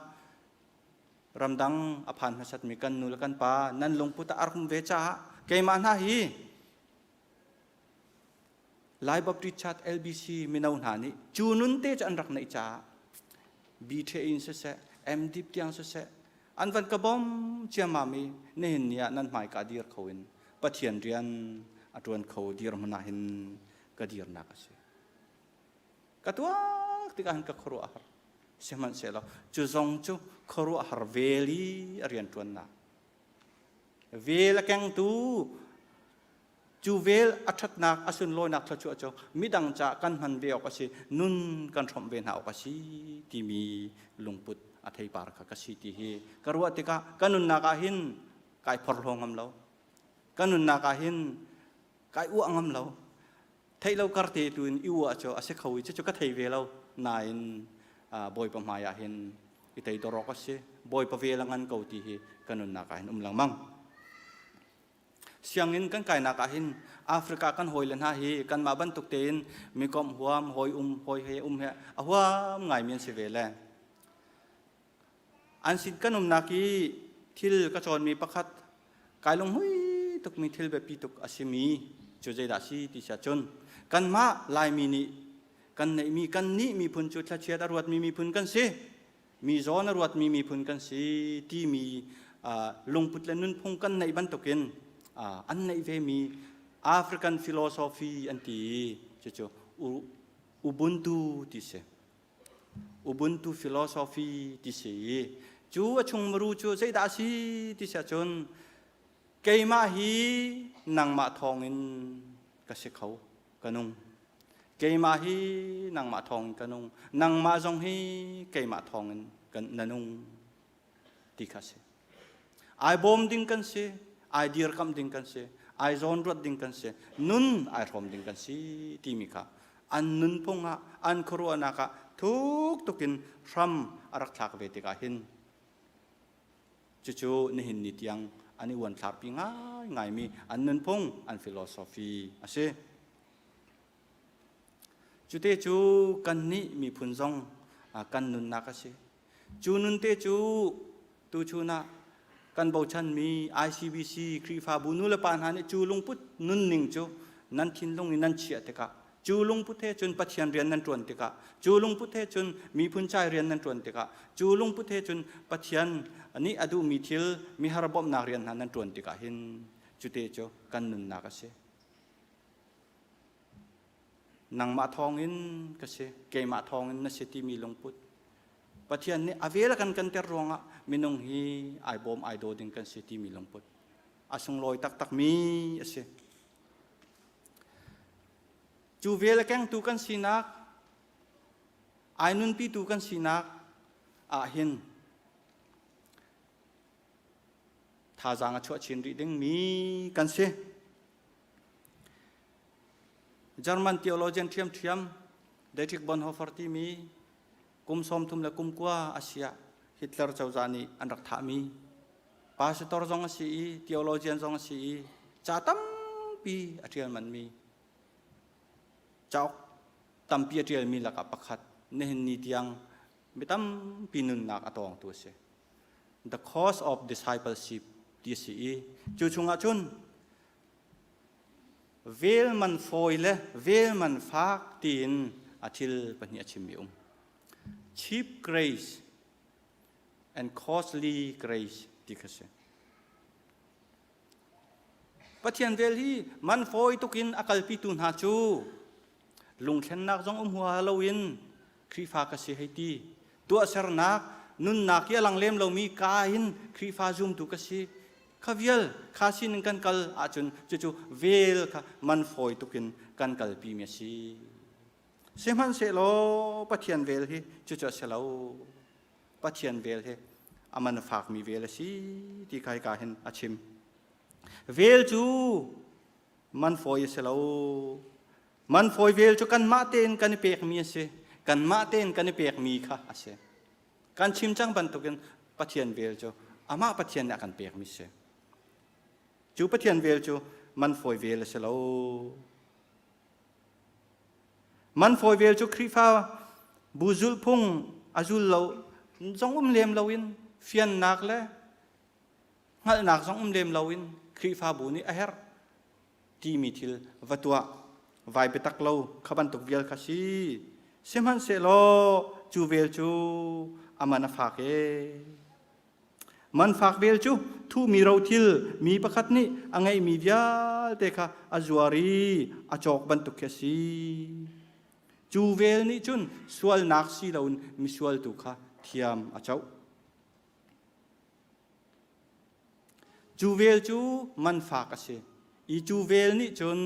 ramdang a phan hmasatmi kan nu le kan pa nan lungput ah a rum ve caah keimah hna hi Lai Baptist Church LBC mino hna nih cu nun te cu an rak neih caah BTA in siseh MDip tiang siseh an van ka bawm ciammam i nihin ni ah nan hmai ka dir kho in Pathian rian a tuan kho dir hmun ah hin ka dirnak a si. Ka tuak tikah hin ka khuaruah a har. Sihmanhsehlaw cu zong cu khuaruahhar vel i a rian ṭuannak. Vel a kengtu Cu vel a ṭhatnak, a sunlawinak thluachuah cu midang caah kan hman ve awk a si, nun kan hrawmh ve hna awk a si timi lungput a theipar kha ka si ti hi ka ruah tikah ka nunnak ah hin kai phorhlaw ngam lo. Ka nunnak ah hin kai uah ngam lo. Theih lo kar te tu in i uah cu a si kho i cucu ka thei ve lo. Nain Bawipa hmai ah hin i teidor awk a si. Bawipa vel a ngan ko ti hi ka nunnak ah hin um lengmang. Sianginn kan kainak ah hin Africa kan hawile hna hi kanmah bantuk tein mikomh huam, hawi um, hawi he um he a huam ngaimi an si ve le. An sin kan umnak i thil ka cawnmi pakhat kai lunghmui tukmi thil biapi tuk a simi cu zeidah si ti siah cun kanmah Laimi nih kan neihmi kan nih miphun cu thlachiat a ruatmi miphun kan si. Mi zawn a ruatmi miphun kan si timi lungput le nunphung kan neih bantukin an neih vemi African philosophy an ti i cucu Ubuntu ti si. Ubuntu philosophy ti si i cu a chung muru cu zeidah a si ti si ahcun keimah hi nangmah thawngin ka si kho ka nung. Keimah hi nangmah thawngin ka nung. Nangmah zong hi keimah thawngin kan na nung ti kha si. Ai bawm ding kan si, ai dirkamh ding kan si, ai zawnruat ding kan si, nun ai hrawm ding kan si timi kha an nunphung ah, an khuaruahnak ah thuk tukin hram a rak thlak ve tikah hin cucu nihin ni tiang an i uanthlarpi ngaingaimi an nunphung, an philosophy a si. Cute cu kannih miphun zong kan nunnak a si. Cu nunte cu tuchun ah kan bochanmi ICBC Khrihfabu nulepa hna nih cu lungput nunning cu nan thinlung in nan chiah tikah cu lungput he cun Pathian rian nan ṭuan tikah cu lungput he cun miphun cai rian nan ṭuan tikah cu lungput he cun Pathian nih a duhmi thil mihar bawmhnak rian hna nan ṭuan tikah hin cute cu kan nunnak a si. Nangmah thawngin ka si, keimah thawngin na si timi lungput. Pathian nih a vel a kan kanter ruangah minung hi ai bawm ai daw ding kan si timi lungput. A sunglawi taktakmi a si. Cu vel a kengtu kan sinak, ai nunpitu kan sinak ah hin thazaang a chuah chin rih dingmi kan si. German theologian ṭhiamṭhiam Dietrich Bonhoeffer timi kum 30 le kum kua a si ah Hitler cozah nih an rak thahmi pastor zong a si i theologian zong a si i ca tampi a ṭial manmi cauk tampi a ṭialmi lakah pakhat nihin ni tiang mi tampi nunnak a tawngtu a si. The Cost of Discipleship ti a si i cu chungah cun vel man fawi le vel man fak tiin a thil pahnih a chimmi um. Cheap grace and costly grace ti kha si. Pathian vel hi man fawi tukin a kalpitu hna cu lungthlennak zong um hua loin Khrihfa ka si hei ti tuahsernak nunnak i a lang lem lomi ka hin Khrihfa zumtu ka si kha vial kha sining kan kal ahcun cucu vel kha man fawi tukin kan kalpi mi a si. Sihmanhsehlaw Pathian vel hi cucu a si lo. Pathian vel hi a man a fakmi vel a si ti kha hika hin a chim. Vel cu man fawi a si lo. Man fawi vel cu kanmah tein kan i pekmi a si. Kanmah tein kan i pekmi kha a si. Kan chim cang bantukin Pathian vel cu amah Pathian nih a kan pekmi a si. Cu Pathian vel cu man fawi vel a si lo. Man fawi vel cu Khrihfa bu zulhphung a zul lo zong um lem loin fiannak le hngalhnak zong um lem loin Khrihfabu nih a herh timi thil va tuah vai biatak lo kha bantuk vial kha si. Sihmanhsehlaw cu vel cu a man a fak ee. Man fak vel cu thuhmi rothil mi pakhat nih a ngeihmi vialte kha a zuar i a cawk bantuk khi a si. Cu vel nih cun sualnak si loin misual tu kha thiam a coh. Cu vel cu man fak a si. I cu vel nih cun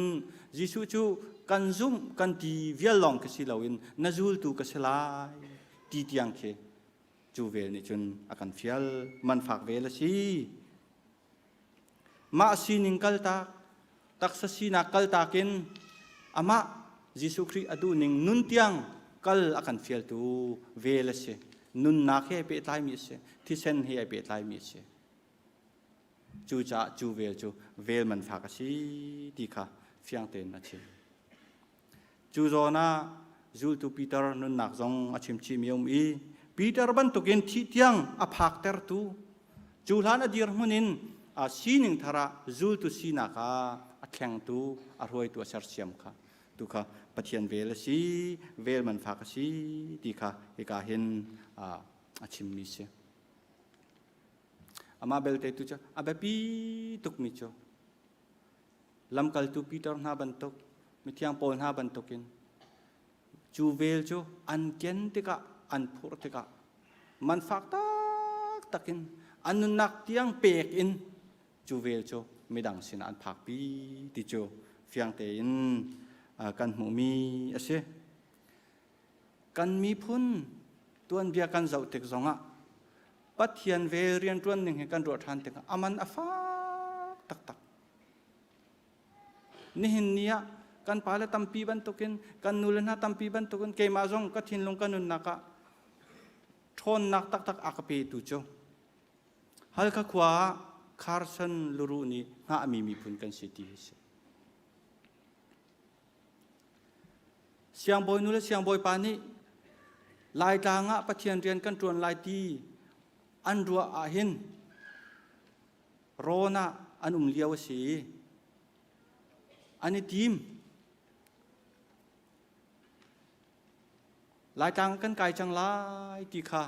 Jesuh cu kan zumh kan ti vial lawng khi si loin na zultu ka si lai ti tiang khi Cu vel nih cun a kan fial. Man fak vel a si. Mah sining kaltak, taksa sinak kaltak in amah Jesuh Khrih a duhning nun tiang kal a kan fialtu vel a si. Nunnak he pehtlaimi a si. Thisen he ai pehtlaimi a si. Cucaah cu vel cu vel man fak a si ti kha fiang tein a chim. Cu zawn ah zultu Peter nunnak zong a chimchihmi a um i Peter bantukin thih tiang a phaktertu cu hlan a dirhmun in a sining thar ah zultu sinak ah a thlengtu a hruaitu a sersiam kha tu kha Pathian vel a si vel man fak a si ti kha hika hin a chimmi si. Amah belte tu cu a biapi tukmi cu Lamkaltu Peter hna bantuk, mithiang Paul hna bantukin cu vel cu an ken tikah, an phurh tikah man fak taktak in an nunnak tiang pek in cu vel cu midang sinah an phakpi ti cu fiang tein kan hmuhmi a si. Kan miphun tuanbia kan zoh tik zongah Pathian vel rianṭuan ning hi kan ruah ṭhan tikah a man a fak taktak. Nihin ni ah kan pale tampi bantukin kan nule hna tampi bantukin keimah zong ka thinlung ka nunnak ah ṭhawnnak taktak a ka petu cu Halkha khua ah Carson Luru nih hngahmi miphun kan si ti hi si. Siangbawi nu le siangbawipa nih Laitlang ah Pathian rian kan ṭuan lai ti an ruah ahhin rawn ah an um lio a si i an i tim. Laitlang kan kai cang lai ti kha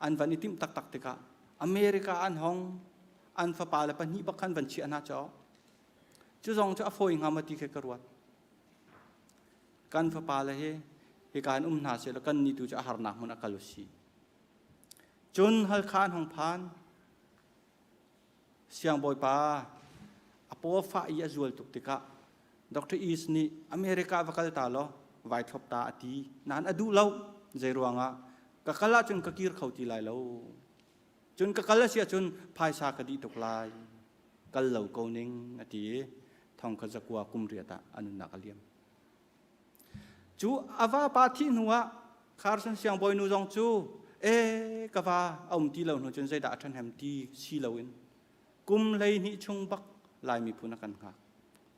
an van i timh taktak tikah America an hong an fapa le pahnih bak khan van chiah hna caw. Cu zong cu a fawi hnga maw ti khi ka ruat. Kan fapa le hi hika in um hna sehlaw kan ni tu cu a harnak hmun a kal u si. Cun Halkha an hong phan. Siangbawipa a paw fah i a zual tuk tikah Dr. East nih America va kal ta law vai thlop ta a ti. Nain a duh lo. Zei ruangah ka kal ahcun ka kir kho ti lai lo. Cun ka kal a si ahcun phaisa ka dih tuk lai. Kal lo ko ning a ti i thong kha zakua kum riat ah a nunnak a liam. Cu a vapa thih hnu ah Carson siangbawi nu zong cu e ka va a um ti lo hnu cun zeidah a ṭhahnem ti si loin kum 12 chung bak Lai miphun a kan hngak.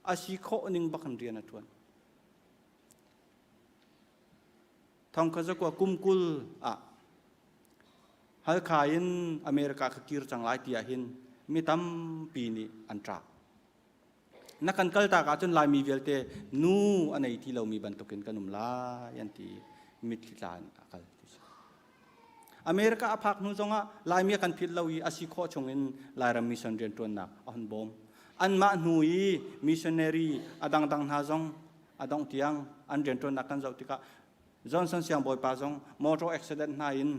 A si khawh ning bak in rian a ṭuan. Thong kha zakua kum 20 ah Halkha in America ka kir cang lai ti ahhin mi tampi nih an ṭah. Na kan kaltak ahcun Laimi vialte nu a nei ti lomi bantukin kan um lai an ti mitthli tla in a kal ti si. America a phak hnu zongah Laimi a kan philh lo i a si khawh chungin Lairam mission rianṭuannak a hun bawm. Anmah hnu i missionary a dangdang hna zong a dongh tiang an rianṭuannak kan zoh tikah Johnson siangbawipa zong motor accident hna in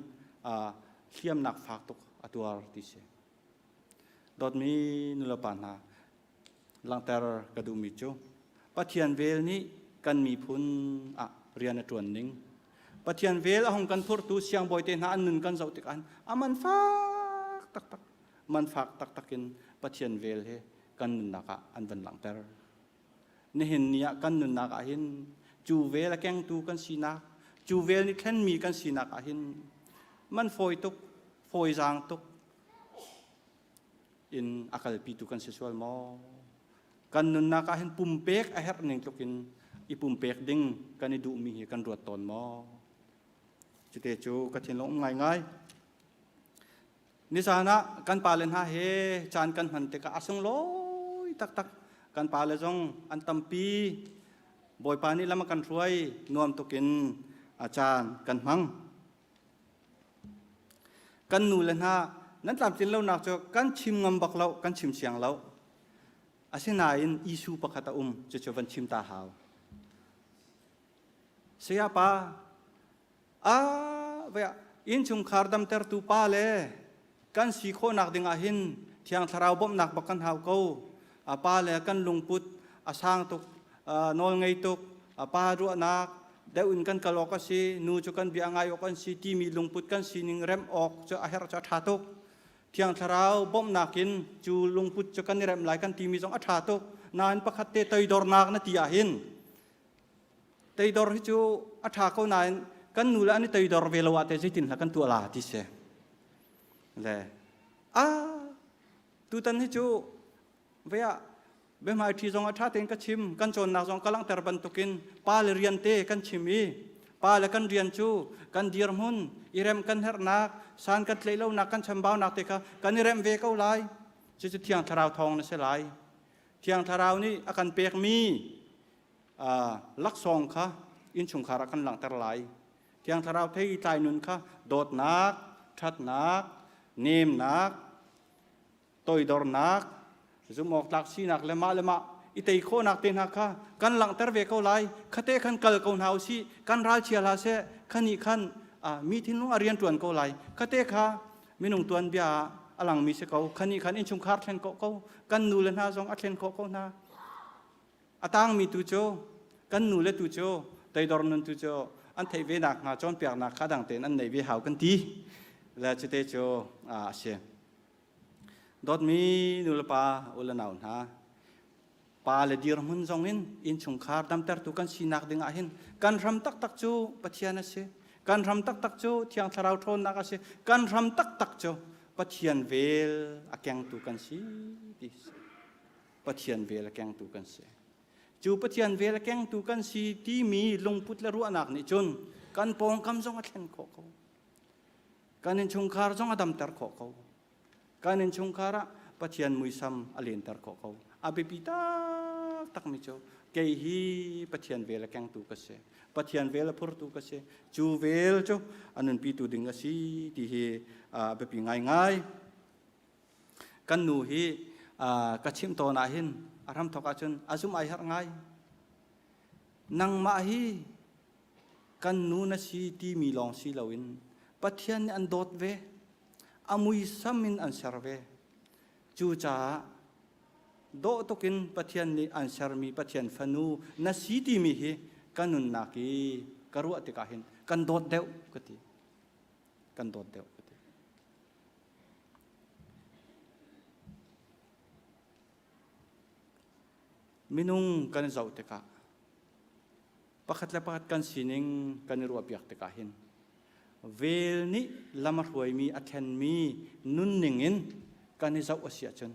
hliamnak fak tuk a tuar ti si. Dawtmi nulepa hna, langhter ka duhmi cu Pathian vel nih kan miphun ah. rian a ṭuan ning Pathian vel a hung kan phurtu siangbawi te hna an nun kan zoh tikah a man fak taktak man fak taktak in Pathian vel he kan nunnak ah an van langhter. Nihin ni ah kan nunnak ah hin cu vel a kengtu kan sinak, cu vel nih thlenmi kan sinak ah hin man fawi tuk, fawi zaang tuk in a kalpitu kan si sual maw? Kan nunnak ah hin pumpek a herh ning tluk in i pumpek ding kan i duhmi hi kan ruat tawn maw? Cute cu ka thinlung um ngaingai. Nizan ah kan pale hna he caan kan hman tikah a sunglawi taktak. Kan pale zong an tampi. Bawipa nih lam a kan hruai nuam tukin a caan kan hmang. Kan nu le hna nan tlamtlin lonak cu kan chim ngam bak lo, kan chim siang lo. Asinain issue pakhat a um, cucu van chim ta hau. Sayapa, Ah, vea innchungkhar damtertu pa le kan si khawhnak ding ah hin Thiang Thlarau bawmhnak bak kan hau ko. A pa le kan lungput a sang tuk, nawl ngei tuk, a pa ruahnak deuh in kan kal awk a si, nu cu kan bia ngai awk an si timi lungput kan sining remh awk cu a herh cu a ṭha tuk. Thiang Thlarau bawmhnak in cu lungput cu kan i remh lai kan timi zong a ṭha tuk. Nain pakhat te toidornak na ti ah hin Teidor hi cu a ṭha ko nain kan nu le an i teidor ve lo ah teh zeitin hla kan tuah la ti si. Le a tutan hi cu ve ah biahmai ṭhi zong a ṭha tein ka chim kan cawnnak zong ka langhter bantukin pa le rian te kan chim i pa le kan rian cu kan dirhmun i rem kan herhnak san kan tlaih lonak kan chambaunak te kha kan i remh ve ko lai cucu thiang thlarau thawng na si lai thiang thlarau nih a kan pekmi laksawng kha innchungkhar ah kan langhter lai. Thiang Thlarau thei tlai nun kha dawtnak, ṭhatnak, nemnak, toidornak, zumhawktlak sinak le mah le mah i tei khawhnak te hna kha kan langhter ve ko lai. Khate khan kal ko hna usih, kan ralchia hlah seh, khani khan mi thinlung a rian ṭuan ko lai. Khate kha minung tuanbia ah a langmi si ko. Khani khan innchungkhar thlen khawh ko, kan nu le hna zong a thlen khawh ko hna. A tangmi tu cu kan nu le tu cu toidor nun tu cu an theih ve nakhnga cawnpiaknak kha dang tein an neih ve hau kan ti. Le cute cu a si. Dawtmi nu le pa u le nau hna, pa le dirhmun zong in innchungkhar damtertu kan sinak ding ah hin kan hram taktak cu Pathian a si. Kan hram taktak cu Thiang Thlarau ṭhawnnak a si. Kan hram taktak cu Pathian vel a kengtu kan si ti si. Pathian vel a kengtu kan si. Cu Pathian vel a kengtu kan si timi lungput le ruahnak nih cun kan pawngkam zong a thlen khawh ko. Kan innchungkhar zong a damter khawh ko. Kan innchungkhar ah Pathian muisam a lenter khawh ko. A biapi taktakmi cu kei hi Pathian vel a kengtu ka si. Pathian vel a phurtu ka si. Cu vel cu a nunpitu ding a si ti hi a biapi ngaingai. Kan nu hi ka chimh tawn ah hin a hramthawk ahcun a zum ai harh ngai. Nangmah hi kan nu na si timi lawng si loin Pathian nih an dawt ve, a muisam in an ser ve. Cucaah dawh tukin Pathian nih an sermi Pathian fanu na si timi hi ka nunnak i ka ruah tikah hin kan dawt deuh ka ti. Kan dawt deuh ka ti. Minung kan zoh tikah pakhat le pakhat kan sining kan i ruahpiak tikah hin vel nih lam a hruaimi a thlenmi nunning in kan i zoh a si ahcun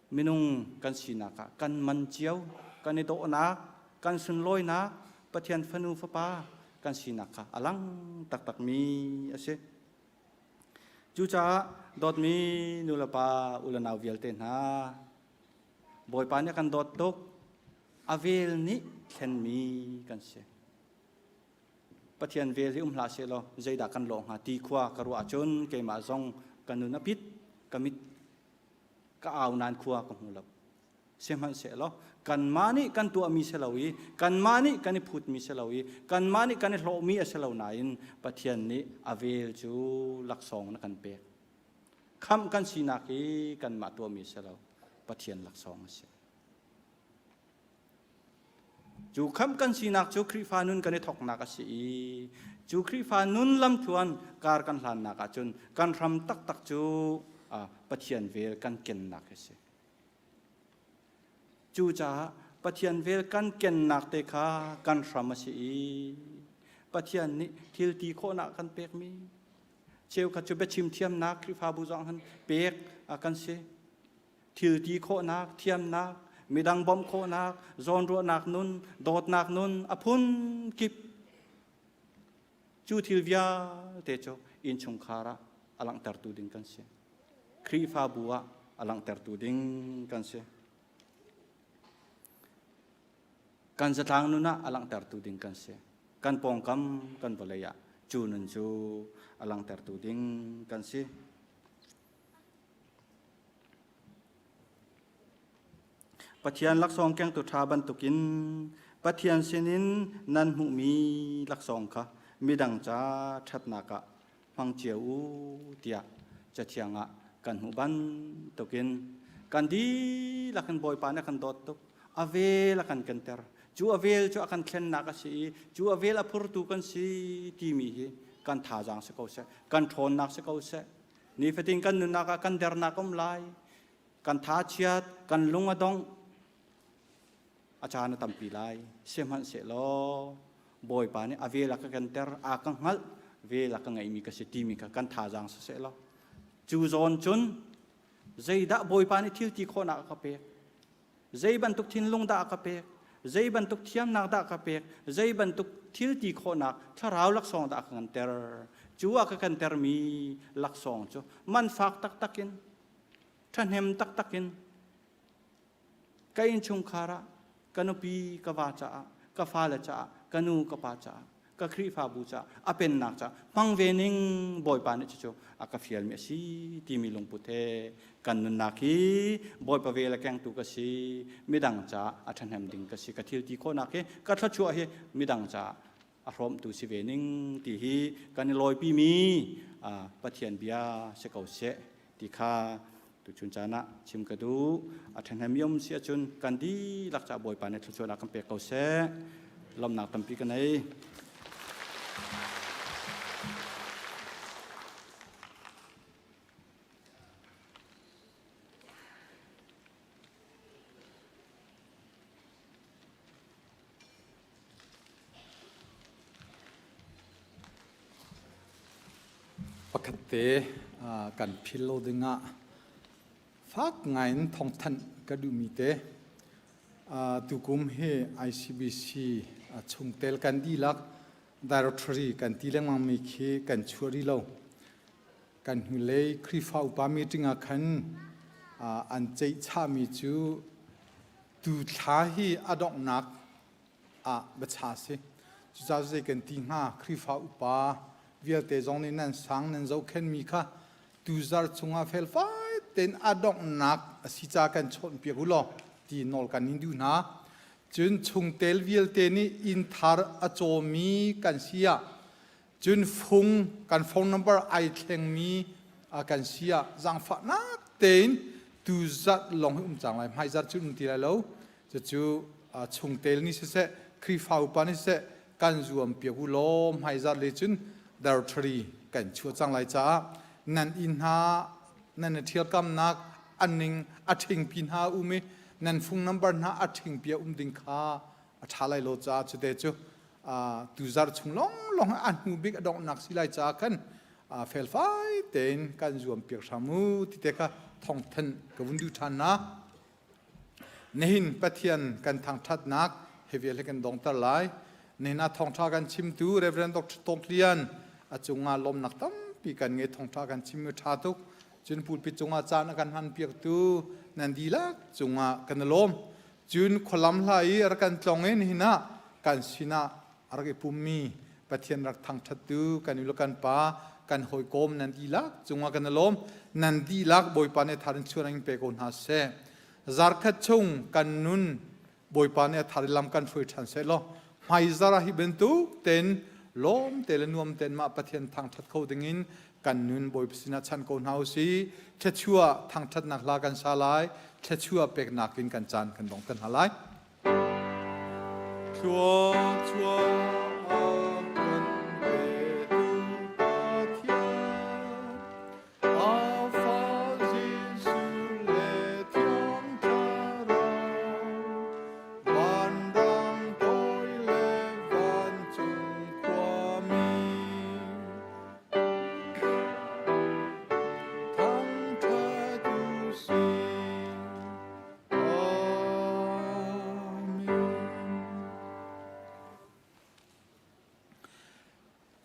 Minung kan sinak ah kan man cio, kan i dawhnak, kan sunlawinak, Pathian fanu fapa kan sinak kha a lang taktakmi a si. Cucaah dawtmi nulepa ulenau vialte hna, Bawipa nih a kan dawt tuk, a vel nih thlenmi kan si. Pathian vel hi um hlah sehlaw zeidah kan lawh hnga ti khua ka ruah ahcun keimah zong ka nun a pit, ka mit ka au nain khua ka hmu lo. Sihmanhsehlaw kanmah nih kan tuahmi si lo i kanmah nih kan i phutmi si lo i kanmah nih kan i hlawhmi a si lo nain Pathian nih a vel cu laksawng na kan pek. Khamh kan sinak hi kanmah tuahmi si lo Pathian laksawng a si. Cu khamh kan sinak cu Khrihfa nun kan i thawknak a si i cu Khrihfa nun lamthluan kar kan hlannak ahcun kan hram taktak cu Pathian vel kan kennak a si. Cucaah Pathian vel kan kennak te kha kan hram a si i Pathian nih thil ti khawhnak kan pekmi cheukhat cu biachim thiamnak Khrihfabu zong han pek kan si. Thil ti khawhnak, thiamnak, midang bawmh khawhnak, zawnruahnak nun, dawtnak nun a phun kip cu thil vialte cu innchungkhar ah a langhtertu ding kan si. Khrihfabu ah a langhtertu ding kan si. Kan zatlang nun ah a langhtertu ding kan si. Kan pawngkam kan vawlei ah cu nun cu a langhtertu ding kan si. Pathian laksawng kengtu ṭha bantukin Pathian sinin nan hmuhmi laksawng kha midang ca ṭhatnak ah hmang cio u tiah Cathiang ah kan hmuh bantukin kan dihlak in Bawipa nih a kan dawt tuk. A vel a kan kenter. Cu a vel cu a kan thlennak a si i cu a vel a phurtu kan si timi hi kan thazaang si ko seh, kan ṭhawnnak si ko seh. Nifatin kan nunnak ah kan dernak um lai, kan tha chiat, kan lung a dongh, a caan a tampi lai. Sihmanhsehlaw Bawipa nih a vel a ka kenter, a ka hngalh, vel a ka ngeihmi ka si timi kha kan thazaang siseh law cu zawn cun zeidah Bawipa nih thil ti khawhnak a ka pek, zei bantuk thinlung dah a ka pek, zei bantuk thiamnak dah a ka pek, zei bantuk thil ti khawhnak thlarau laksawng dah a ka kanter. Cu a ka kantermi laksawng cu man fak taktak in, ṭhahnem taktak in ka innchungkhar ah ka nupi ka va caah ka fale caah ka nu ka pa caah ka Khrihfabu caah a pennak caah hmang ve ning Bawipa nih cucu a ka fialmi a si timi lungput he kan nunnak hi Bawipa vel a kengtu ka si midang caah a ṭhahnem ding ka si ka thil ti khawhnak hi ka thluachuah hi midang caah a hrawmtu si ve ning ti hi kan i lawipimi Pathian bia si ko seh ti kha tuchun caan ah chim ka duh. A ṭhahnem um si ahcun kan dihlak caah Bawipa nih thluachuahnak kan pek ko seh. Lawmhnak tampi ka nei. Pakhat te kan phil lo dingah fak ngaiin thawngthanh ka duhmi te tukum hi ICBC chungtel kan dihlak directory kan ti lengmangmi khi kan chuah rih lo. Kan hnulei Khrihfa upa meeting ah khan an ceihchahmi cu Tu thla hi a donghnak ah biacha si. Cucaah zei kan ti hnga Khrihfa upa vialte zong nih nan sang nan zohkhenmi kha tuzar chungah felfai tein a donghnak a si ca kan chawnhpiak u law ti nawl kan in duh hna. Cun chungtel vialte nih inn thar a cawmi kan si ah cun fung kan phone number ai thlengmi kan si ah zaangfahnak tein tu zat lawng hi um cang lai hmaizat cu um ti lai lo cucu chungtel nih siseh Khrihfa upa nih siseh kan zuam piak u law hmaizat le cun directory kan chuah cang lai caah nan inn hna nan i ṭhialkamnak an ning a ṭhingpi hna um i nan phone number hna a ṭhingpi a um ding kha a ṭha lai lo caah cute cu tuzarh chung lawnglawng a hnu bik a donghnak si lai caah khan felfai tein kan zuam piak hram u ti te kha thawngthan ka vun duh ṭhan na. Nihin Pathian kan thangṭhatnak he vial he kan dongter lai. Nihin ah thawngṭha kan chimtu Reverend Dr. Tawk Lian a cungah lawmnak tampi kan ngei thawngṭha kan chim i ṭha tuk. Cun pulpit cungah caan a kan hman piaktu nan dihlak cungah kan i lawm. Cun khualam hla i rak kan tlong i nihin ah kan sinah a rak i pummi Pathian rak thangṭhattu kan u le kan pa kan hawikom nan dihlak cungah kan i lawm. Nan dihlak Bawipa nih thar in chuan in pe ko hna seh. Zarkhat chung kan nun Bawipa nih a thar i lam kan hruai ṭhan seh law hmaizar ah hi bantuk tein lawm te le nuam tein mah Pathian thangṭhat kho dingin kan nun Bawipa sinah chan ko hna u si. Thluachuah thangṭhatnak hla kan sa lai. Thluachuah peknak in kan caan kan dong te hna lai. Thluachuah a kan petu Pathian, a Fa Jesuh le Thiang Thlarau, vanrang toi le vancung khuami, thangṭhat u sih.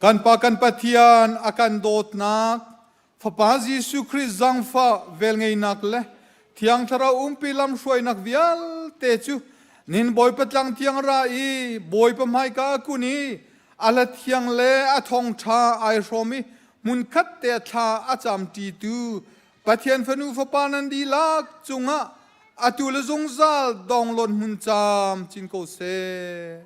Kan Pa kan Pathian a kan dawtnak, Fapa Jesuh Khrih zangfah velngeihnak le Thiang Thlarau umpi lamhruainak vialte cu nin Bawipa tlang thiang ra i Bawipa hmaika a kun i a hla thiang le a thawngṭha ai hrawm i hmunkhat te thla a camṭitu Pathian fanu fapa nan dihlak cungah atu le zungzal donglawn hmun caam cin ko seh.